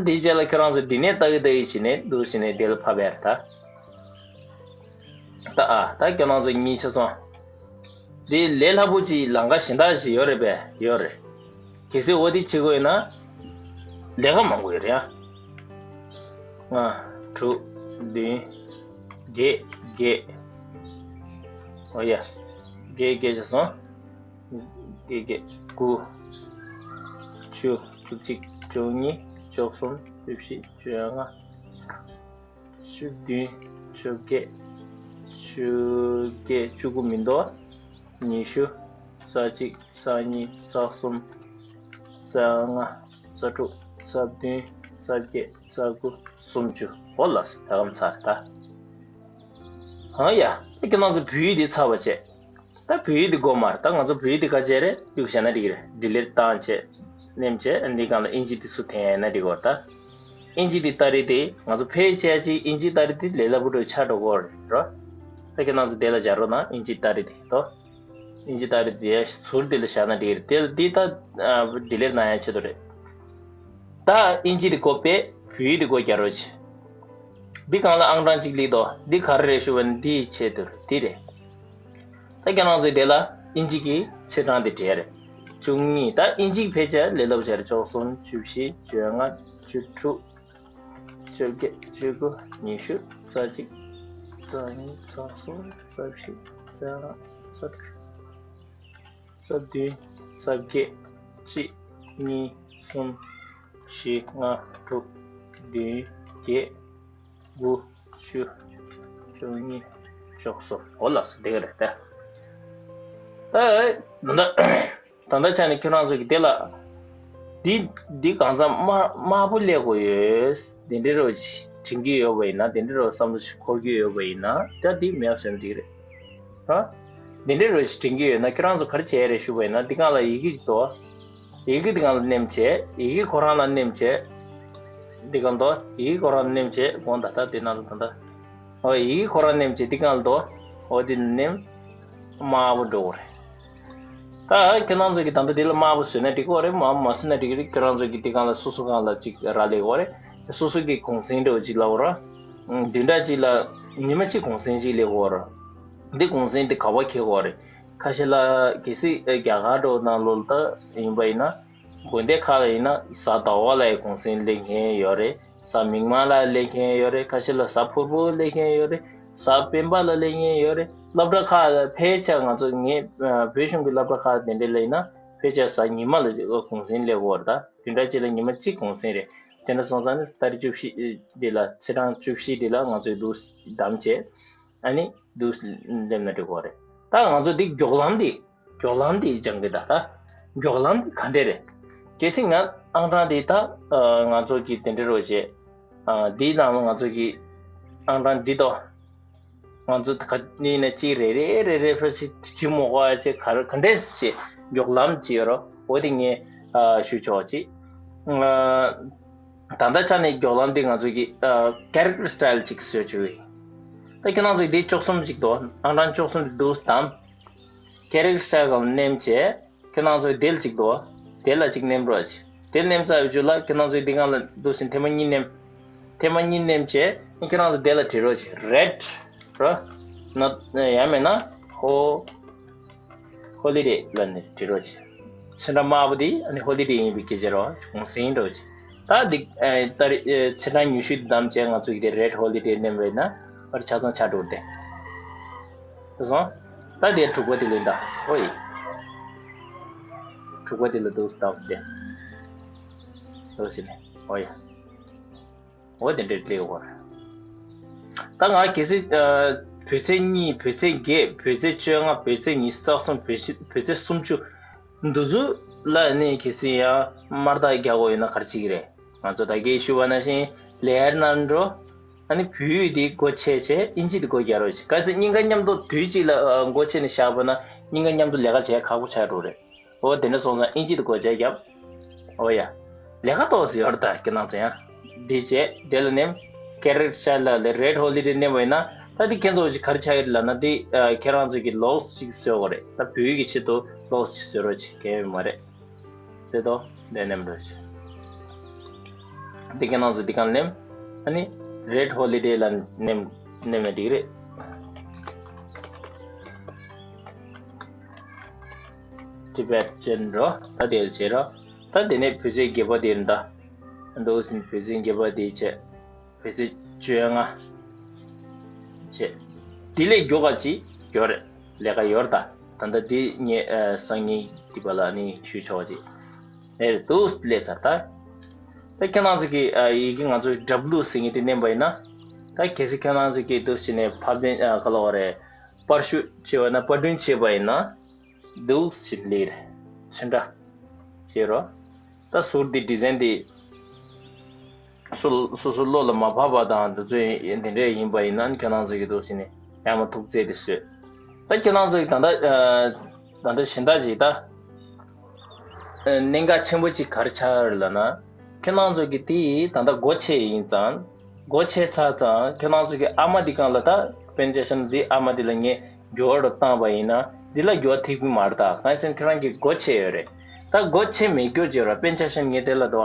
འདིའི་རྗེས་ལ་ཁྱེད་རང་ཚོ་འདི་ནས་ལྟ་གི་ལྟ་གི་བྱས་ནས་འདུག་བྱས་ནས་འདི་ལ་ཕབ་པ་རེད་ད། ད་ཨ་ད་ཁྱེད་རང་ཚོ་གཉིས་ཆ་ཚང་། འདི་ལས་སླ་པོ་ཅིག་ལམ་ཁ་གཞན་དག་ཞིག་ཡོད་རེད་པས། ཡོད་རེད། གལ་སྲིད་འོ་དེ་བྱེད་དགོས་ཡོད་ན། ལས་ཀ་མང་པོ་ཡོད་རེད་ཡ། ལྔ། དྲུག་བདུན། བརྒྱད། བརྒྱད། འོ་ཡ། བརྒྱད་བརྒྱད་ཆ་སོང་། བརྒྱད་བརྒྱད་དགུ། བཅུ། བཅུ་གཅིག་བཅུ་གཉིས། བཅུ་གསུམ། བཅུ་བཞི། བཅོ་ལྔ། བཅུ་བདུན། བཅོ་བརྒྱད། བཅོ་བརྒྱད། བཅུ་དགུ་མི་འདུག་ཉི་ཤུ། རྩ་གཅིག་རྩ་གཉིས། རྩ་གསུམ། རྩ་ལྔ། རྩ་དྲུག་རྩ་བདུན། རྩ་བརྒྱད། རྩ་དགུ། སུམ་ཅུ། འོ་ལགས་སོ། ད་གམ་ཚར་ད། ཧང་ཡ། ད་ཁྱེད་རང་ཚོ་བོད་ཡིག་འདི་ཚར་བ་བྱས། ད་བོད་ཡིག་འདི་དགོས་མ་རེད། ད་ང་ཚོ་བོད་ཡིག་འདི་ག་བྱས་རེད། གཡུག་བཞག་ན་འགྲིག་གི་རེད། ཌི་ལིཊ་བཏང་བྱས། མནན་བྱས། འདི་སྒང་ལ་ཨིན་ཇི་འདི་ཚུར་འཐེན་ན་འགྲིག་གོ་ད། ཨིན་ཇི་འདི་ཏ་རིག་འདི་ང་ཚོ་ཕལ་ཆེར་ཅིག་ཨིན་ཇི་ཏ་རིག་འདི་ལས་སླ་པོ་འདྲ་ཆགས་འགྲོ་གི་རེད་རོ། ད་ཁྱེད་རང་ཚོ་འདི་ལ་སྦྱར་རོགས་གནང་། ཨིན་ཇི་ཏ་རིག་འདི་དོ། ཨིན་ཇི་ཏ་རིག་འདི་ཡ་ཟུར་འདི་ལ་བཞག་ན་འགྲིག་གི་རེད། དེ་འདི་ད་ཌི་ལིཊ་གནང་ཡ་ཆེད་དུ་རེད། ད་ཨིན་ཇི་འདི་སྒོ་ཕྱེ། བོད་ཡིག་འདི་སྒོ་རྒྱག་རོགས་བྱེད། འདི་སྒང་ལ་ཨང་གྲངས་གཅིག་སླེབས་འདུག་འདི་ག་རེ་རེད་ཞུ་བ་ན་འདི་ཆེད་དུ་རེད། འདི་རེད། ད་ཁྱེད་རང་ཚོས་དེ་ལ་ཨིན་ཇི་གི་ཚེས་གྲངས་དེ་བྲིས་རེད། བཅུ་གཉིས། ད་ཨིན་ཇི་ཕལ་ཆེར་ལས་སླ་པོ་ཆགས་རེད། བཅུ་གསུམ། བཅུ་བཞི། བཅོ་ལྔ། བཅུ་དྲུག་བཅོ་བརྒྱད། བཅུ་དགུ། ཉི་ཤུ། རྩ་གཅིག་རྩ་གཉིས། རྩ་གསུམ། རྩ་བཞི། རྩ་ལྔ། རྩ་དྲུག་རྩ་བདུན། རྩ་བརྒྱད། གཅིག་གཉིས། གསུམ། བཞི། ལྔ། དྲུག་བདུན། བརྒྱད། དགུ། བཅུ། བཅུ་གཉིས། བཅུ་གསུམ། འོ་ལགས་སོ། དེ་ག་རེད་ད། ད་ད་ད་ད་ཆ་ནས་ཁྱོད་རང་ཚོ་གི་དེ་ལ། འདི་འདི་གང་ཙམ་དམར་དམར་པོ་སླེབས་དགོས་ཡོད། དེ་འདྲའི་རོ་དྲན་གྱི་ཡོད་པ་ཡིན་ན། དེ་འདྲའི་རོ་བསམ་བློ་ཞིག་འཁོར་གྱི་ཡོད་པ་ཡིན་ན། ད་འདི་མེད་པ་བཟོས་ན་འགྲིག་རེད། ཧ། འདི་འདྲའི་རོ་ཞིག་དྲན་གྱི་ཡོད་ན་ཁྱོད་རང་ཚོ་ག་རེ་བྱས་རེད་ཞུ་བ་ཡིན་ན། འདི་སྒང་ལ་ཡི་གེ་ཅིག་འདུག་ཡི་གེ་འདི་སྒང་ལ་མནན་བྱས། ཡི་གེ་ཁོ་རང་ལ་མནན་བྱས། འདི་སྒང་འདུག་ཡི་གེ་ཁོ་རང་ལ་མནན་བྱས། དགོངས་དག་ད་དེ་ནང་ལ་ད་ལྟ། ཨོ་ཡི་གེ་ཁོ་རང་མནན་བྱས་འདི་སྒང་ལ་འདུག་ཨོ་འདི་མནན། དམར་པོ་འགྲོ་གི་རེད། ད་ཁྱེད་རང་ཚོ་གིས་ད་ལྟ་འདི་ལ་དམར་པོ་བཟོས་ན་འགྲིག་གི་རེད། དམར་པོ་མ་བཟོས་ན་འགྲིག་གི་རེད། ཁྱེད་རང་ཚོ་གིས་འདི་སྒང་ལ་སོ་སོ་སྒང་ལ་ཅིག་རག་ལས་ཀྱི་རེད། སོ་སོ་གི་གུང་སེང་འདྲ་བོ་ཅིག་ལབ་དགོས་རེད། བདུན་ཕྲག་གཅིག་ལ་ཉི་མ་གཅིག་གུང་སེང་གཅིག་སླེབས་ཀྱི་རེད། འདི་གུང་སེང་འདི་ག་པར་འཁེལ་གྱི་རེད། ཁ་ཤས་ལ་གལ་སྲིད་རྒྱ་གར་འདྲ་བོ་ནང་ལོགས་ལ་ད་ཡིན་པ་ཡིན་ན། དགོན་སྡེ་ཁག་ལ་ཡིན་ན་གཟའ་ཟླ་བ་ལ་ཡང་གུང་སེང་སླེབས་མཁན་ཡོད་རེད། གཟའ་མིག་དམར་ལ་སླེབས་མཁན་ཡོད་རེད། ཁ་ཤས་ལ་གཟའ་ཕུར་བུ་སླེབས་མཁན་ཡོད་རེད། གཟའ་སྤེན་པ་ལ་སླེབས་མཁན་ཡོད་རེད། སློབ་གྲྭ་ཁག་ལ་ཕལ་ཆེར་ང་ཚོ་ངས་བོད་གཞུང་གི་སློབ་གྲྭ་ཁག་དེ་འདྲ་ལ་ཡིན་ན་ཕལ་ཆེར་གཟའ་ཉི་མ་ལ་གུང་སེང་སླེབས་ཀྱི་རེད་ད། བདུན་ཕྲག་གཅིག་ལ་ཉི་མ་གཅིག་གུང་སེང་རེད། དེ་འདྲ་སོང་ཙང་ནི་ཏ་རིག་བཅུ་བཞི་འདི་ལ་ཚེས་གྲངས་བཅུ་བཞི་འདི་ལ་ང་ཚོས་འདུག་བདམས་བྱས། ཨ་ནི་འདུག་སླེབས་ན་འགྲིག་གི་རེད། ད་ང་ཚོ་འདི་མགྱོགས་ལམ་འདི། མགྱོགས་ལམ་འདི་སྦྱང་གི་ད་ད། མགྱོགས་ལམ་འདི་ག་འདྲས་རེད། གལ་སྲིད་ང་ཨང་གྲངས་འདི་ད། ང་ཚོ་གི་དེ་འདྲ་རོ་བྱས། འདིའི་ནང་ལ་ང་ཚོ་གི་ཨང་གྲངས་འདི་དོ། ང་ཚོ་ག་ནི་ན་གཅིག་རེ་རེ་རེ་རེ་ཕར་ཅིག་ཇི་མོ་གོ་ཨ་ཅེ་ག་རེ་ག་འདྲས་ཅེ་མགྱོགས་ལམ་ཅིག་ཡོད་རོ། འོ་དེ་ངས་ཞུ་ཆོག་ཅིག་ད་ལྟ་ཆ་ནས་མགྱོགས་ལམ་འདི་ང་ཚོ་གི་ཨ་character style ཅིག་བཟོས་བཅུག་ཡིན། ད་ཁྱེད་རང་ཚོ་འདི་བཅུ་གསུམ་ཅིག་འདུག་ཨང་གྲངས་བཅུ་གསུམ་འདུག་དང་། character style སྒང་མནན་བྱས་ཁྱེད་རང་ཚོ་དེ་ལ་ཅིག་འདུག་དེ་ལ་ཅིག་མནན་རོགས་བྱེད། དེ་མནན་ཚར་བའི་རྗེས་ལ་ཁྱེད་རང་ཚོ་འདི་སྒང་ལ་འདུག་ཟིན་ཐེངས་མ་གཉིས་མནན། ཐེངས་མ་གཉིས་མནན་བྱས་ཁྱེད་རང་ཚོ་དེ་ལ་བྲིས་རོགས་བྱེད། red རོ། ན་ཡང་མེད་ན་ཧོ། ཧོ་ལི་ཌེ་ལབ་ནས་བྲིས་རོགས་བྱེད། ཚེས་གྲངས་དམར་པོ་དེ་ཨ་ནི་ཧོ་ལི་ཌེ་ཡིན་པའི་སྐད་ཆ་རོ། གུང་སེང་རོ་བྱེད། ད་འདི་ཨེ་ད་རེས་ཨེ་ཚེས་གྲངས་ཉི་ཤུ་བདམས་བྱས་ང་ཚོ་གི་དེ་red holiday མནན་པ་ཡིན་ན་ཨ་རེ་ཆ་ཚང་ཆགས་འགྲོ་གི་རེད། དེ་སོང་། ད་དེ་དྲུག་པ་དེ་ལེན་ད། ཨོ་ཡེ། དྲུག་པ་དེ་ལ་འདུག་བདམས་ཏེ། འདུག་ཟེར་ནས། ཨོ་ཡེ། འོ་དེ་འདྲའི་སླེབས་ཡོད་རེད། ད་ང་གལ་སྲིད་ཨ་བོད་ཚེས་གཉིས། བོད་ཚེས་བརྒྱད། བོད་ཚེས་བཅོ་ལྔ། བོད་ཚེས་ཉི་ཤུ་རྩ་གསུམ། བོད་ཚེས་བོད་ཚེས་སུམ་ཅུ། འདི་ཚོ་ལ་ནི་གལ་སྲིད་ཡང་དམར་རྟགས་རྒྱག་དགོས་ཡོད་ན་ག་རེ་བྱེད་ཀྱི་རེད། ང་ཚོ་ད་གིན་ཞུས་པ་ནང་བཞིན་ལེ་ཡར་ནང་འགྲོ། ཨ་ནི་བོད་ཡིག་འདི་སྒོ་ཕྱེ་བྱས་ཨིན་ཇི་འདི་སྒོ་རྒྱག་རོགས་བྱེད། གལ་སྲིད་གཉིས་ཀ་མཉམ་དུ་དུས་གཅིག་ལ་ཨ་སྒོ་ཕྱེ་ནས་བཞག་པ་ན་གཉིས་ཀ་མཉམ་དུ་ལས་ཀ་བྱེད་ཡ་ཁག་པོ་ཆགས་འགྲོ་རེད། འོ་དེ་འདྲ་སོང་ཙང་ཨིན་ཇི་དུ་སྒོ་འབྱེད་བརྒྱབ། འོ་ཡ། ལས་ཀ་ཏོག་ཙམ་ཡོད་རེད་ད་ཁྱེད་རང་ཚོ་ཡང་། འདི་བྱས་དེ་ལ་ནེམ། Character Child ལ་Red Holiday ནེམ་བ་ཡིན་ན་ད་འདི་ཁྱེད་ཚོ་ཅིག་ག་རེ་ཆགས་ཡོད་ལབ་ན་འདི་ཁྱེད་རང་ཚོ་གི་logo ཅིག་བཟོ་དགོས་རེད། ད་བོད་ཡིག་གི་ཆེད་དུ་logo ཅིག་བཟོ་རོགས་བྱེད་མཁན་ཡོད་མ་རེད། དེ་དོ་དེ་ནེམ་རོགས་བྱེད། འདི་ཁྱེད་རང་ཚོ་འདི་གང་ནེམ། ཨ་ནི་Red Holiday ལ་ནེམ་ནེམ་ན་འགྲིག་རེད། Tibetan རོ། ད་དེ་ལ་བྱེད་རོ། ད་དེ་ནས་བོད་ཚེས་བརྒྱད་པ་དེ་རེད་ད། འདུག་ཟིན་བོད་ཚེས་བརྒྱད་པ་དེ་བྱས། བོད་ཚེས་བཅོ་ལྔ། བྱས། དེ་ལས་མགྱོགས་ག་ཅིག་ཡོད་རེད། ལས་ཀ་ཡོད་རེད་ད། ད་ལྟ་དེ་ངས་སང་ཉིན་དེ་པ་ལ་ནི་ཞུས་ཆོག་ཅིག་ཨེ་རེད་འདུག་སླེབས་ཚར་ད། ད་ཁྱེད་རང་ཚོ་གི་ཡི་གེ་ང་ཚོ་W ཟེར་མཁན་དེ་མནན་པ་ཡིན་ན། ད་གལ་སྲིད་ཁྱེད་རང་ཚོ་གི་འདུག་བྱས་ནས་ཕབ་ལེན་ག་ལ་བ་རེད། པར་བཤུས་བྱས་པ་ན་པར་སྐྲུན་བྱས་པ་ཡིན་ན། འདུག་ཟིན་ལེར། ཚོན་ཁྲ། བྱེད་རོགས། ད་ཟུར་འདི་design འདི། སོ་སོ་སོ་བློ་ལ་མ་བབས་པ་དང་འདི་ཚོ་འདི་འདྲས་ཡིན་པ་ཡིན་ན་ཁྱེད་རང་ཚོ་གི་འདུག་ཟིན་ནས་ཡང་མ་ཐུག་རྩལ་དེ་བཟོས། ད་ཁྱེད་རང་ཚོ་གི་ད་ལྟ་ད་ལྟ་གཞན་དག་ཅིག་ད། གནད་འགག་ཆེན་པོ་ཅིག་ག་རེ་ཆགས་ཡོད་ལབ་ན། ཁྱེད་རང་ཚོ་གི་དེ་ད་ལྟ་སྒོ་ཕྱེ་ཡིན་ཙང་། སྒོ་ཕྱེ་ཚར་ཙང་ཁྱེད་རང་ཚོ་གི་ཨ་མ་འདི་གང་ལ་ད་པན་ཅ་ཤན་འདི་ཨ་མ་འདི་ལ་ངས་འགྱུར་བ་རུ་བཏང་བ་ཡིན་ན་འདི་ལ་འགྱུར་བ་ཐེབས་ཀྱི་མ་རེད་ད། གང་ཡིན་ཟེར་ན་ཁྱེད་རང་གི་སྒོ་ཕྱེ་ཡོད་རེད། ད་སྒོ་ཕྱེ་མེད་རྒྱུ་བྱེད་ར་པན་ཅ་ཤན་ངས་དེ་ལ་དོ།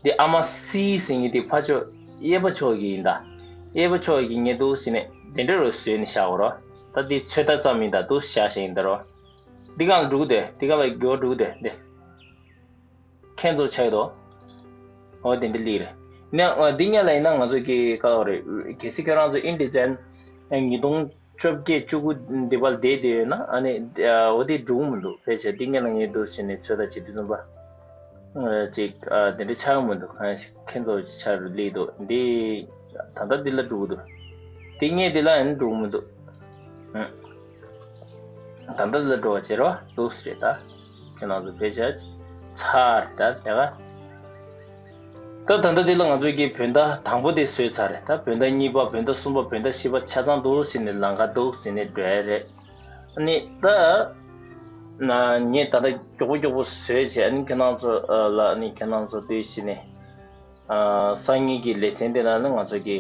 འདི་ཨ་མ་སི་ཟེར་མཁན་འདི་ཕ་ཕྱོགས་གཡས་པ་ཕྱོགས་ཀྱི་ཡིན་ད། གཡས་པ་ཕྱོགས་ཀྱི་ངས་འདུག་ཟེར་ནས་དེ་འདྲ་རུ་བཟོས་ནས་བཞག་གོ་རོ། ད་འདི་ཚོད་ལྟ་ཙམ་ཡིན་ད་འདུག་བཞག་བཞག་ཡིན་ད་རོ། འདི་གང་ལ་འགྲོ་གི་འདུག་འདི་གང་ལ་འགྱུར་བ་འགྲོ་གི་འདུག་འདི། ཁྱེད་ཚོ་ཆགས་དོ། འོ་དེ་འདྲ་ལི་རེད། ནས་འདི་ཉལ་ལ་ཡིན་ན་ང་ཚོ་གི་ཀ་བ་རེད། གལ་སྲིད་ཁྱེད་རང་ཚོ་ཨིན་ཌི་ཇན་ཉིས་སྟོང་བཅོ་བརྒྱད་བཅུ་དགུ་འདི་བར་བསྡད་བསྡད་ཡོད་ན་ཨ་ནི་འོ་དེ་འགྲུག་མི་འདུག་ཕལ་ཆེར་འདི་ཉལ་ལ་ངས་འདུག་བྱས་ནས་ཚོད་ལྟ་བྱེད་དུས་ཙམ་པ། ཅིག་དེ་འདྲ་ཆགས་མི་འདུག་གང་ཞིག་ཁྱེད་ཚོ་ཅིག་ཆགས་རུ་ལི་འདུག་འདི་ད་ལྟ་འདི་ལ་འགྲུག་འདུག་འདི་ངས་འདི་ལ་ཡང་འགྲུག་མི་འདུག་ད་ལྟ་ལ་འགྲོ་བ་བྱེད་རོགས་འདུག་ཟེར་ད། ཁྱེད་རང་ཚོ་བེད་སྤྱད་ཚར་ད་དེ་ག་ད་ད་ལྟ་འདི་ལ་ང་ཚོས་ཀྱི་བོད་ཟླ་དང་པོ་དེ་བཟོས་ཚར་རེད། ད་བོད་ཟླ་གཉིས་པ་བོད་ཟླ་གསུམ་པ་བོད་ཟླ་བཞི་པ་ཆ་ཚང་འདུག་ཟེར་ནས་ལམ་ཁ་འདུག་ཟེར་ནས་འགྲོ་ཡ་རེད། ཨ་ནི་ད་ངས་ད་ལྟ་མགྱོགས་པོ་མགྱོགས་པོ་བཟོས་བྱས་ཨ་ནི་ཁྱེད་རང་ཚོ་ལ་ཨ་ནི་ཁྱེད་རང་ཚོ་འདུག་ཟེར་ནས། སང་ཉིན་གྱི་ལེ་ཚན་དེ་ནང་ནས་ང་ཚོ་གི་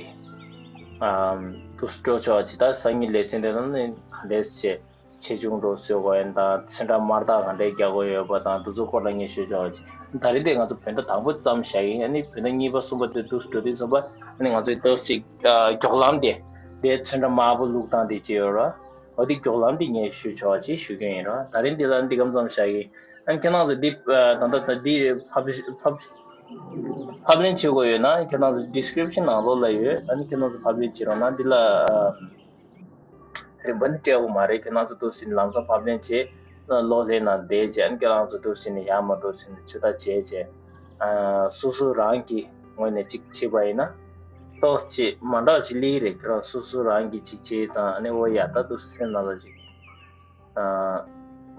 དུ་སྤྲོ་ཆོག་ཅིག་ད་སང་ཉིན་ལེ་ཚན་དེ་ནང་ནས་ག་འདྲས་བྱས་ཆེ་ཆུང་འགྲོ་བཟོས་དགོས་ཡིན་དང་ཚོན་ཁྲ་དམར་རྟགས་ག་འདྲས་རྒྱག་དགོས་ཡོད་པ་དང་དུ་ཚོ་སྐོར་ལ་ངས་ཤོད་ཆོག་ཅིག་ད་རིང་དེ་ང་ཚོ་བོད་ཟླ་དང་པོ་ཙམ་བཞག་ཡིན། ཨ་ནི་བོད་ཟླ་གཉིས་པ་གསུམ་པ་དེ་དུ་འགྲོ་དུས་ཙམ་པ་ཨ་ནི་ང་ཚོའི་ཏོག་ཅིག་མགྱོགས་ལམ་དེ་དེ་ཚོན་ཁྲ་དམར་པོ་བླུགས་སྟངས་དེ་ཅི་ཡོད་ར། འོ་དེ་མགྱོགས་ལམ་དེ་ངས་ཞུ་ཆོག་ཅིག་ཞུ་རྒྱུ་ཡིན་ར། ད་རིང་འདི་ལ་འདི་གམ་ཙམ་བཞག་ཡིན། ཨ་ནི་ཁྱེད་རང་ཚོ་འདི་ད་ལྟ་ད་འདི་ཕབ་ཕབ་ཕབ་ལེན་བྱེད་དགོས་ཡོད་ན་ཁྱེད་རང་ཚོ་ཌི་སི་ཀི་རིབ་ཤན་ནང་ལོགས་ལ་ཡོད། ཨ་ནི་ཁྱེད་རང་ཚོ་ཕབ་ལེན་བྱེད་རོགས་གནང་། འདི་ལ་རིན་པ་ནི་སྤྲད་དགོས་མ་རེད། ཁྱེད་རང་ཚོ་འདུག་ཟིན་ལམ་སང་ཕབ་ལེན་བྱེད་ལོག་ལེན་ནང་བསྡད་བྱས། ཨ་ནི་ཁྱེད་རང་ཚོ་འདུག་ཟིན་ཡག་མ་འདུག་ཟིན་ཚོད་ལྟ་བྱས་བྱས། སོ་སོ་རང་གི་ངོས་ནས་ཅིག་བྱས་པ་ཡིན་ན་ཏོག་ཙམ་མ་འདྲ་ཅིག་སླེབས་རེད། ཁྱེད་རང་སོ་སོ་རང་གིས་ཅིག་བྱས་ཙང་ཨ་ནི་འོ་ཡ་ད་འདུག་སེམས་ནང་ལ་ཅིག་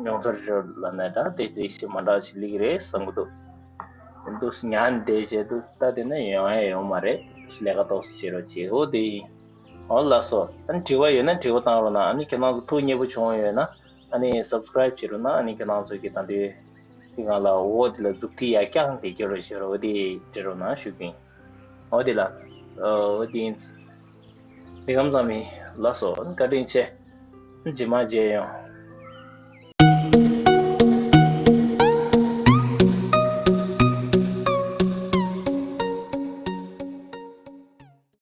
མྱོང་ཚོར་ཤོར་ལབ་ན་ད་དེ་དེ་ཞིག་མ་འདྲ་ཞིག་སླེབས་རེད་བསམ་གི་འདུག་འདུག་ཉན་བསྡད་བྱས་འདུག་ད་དེ་ན་ཡོང་ཡ་ཡོང་མ་རེད། ལས་ཀ་ཏོག་ཙམ་བྱེད་རོགས་བྱེད། འོ་དེ་ཡིན། འོ་ལགས་སོ། ཨ་ནི་དྲི་བ་ཡོད་ན་དྲི་བ་བཏང་རོགས་གནང་། ཨ་ནི་ཁྱེད་རང་ཚོ་ཐུགས་མཉེས་པོ་བྱུང་ཡོད་ན་ཨ་ནི་སབ་སི་ཀ་རེབ་བྱེད་རོགས་གནང་། ཨ་ནི་ཁྱེད་རང་ཚོ་གི་ད་དེ་དེ་གང་ལ་འོ་དེ་ལ་མཛུབ་ཐེལ་ཡར་རྒྱག་དེ་སྐྱོར་རོགས་བྱེད་རོགས། འོ་དེ་སྤྲད་རོགས་གནང་ཞུ་གི་ཡིན། འོ་དེ་ལ་འོ་དེ་ཡིན། དེ་གམ་ཙམ་ཡིན། ལགས་སོ། བཀའ་དྲིན་ཆེ། རྗེས་མ་མཇལ་ཡོང་།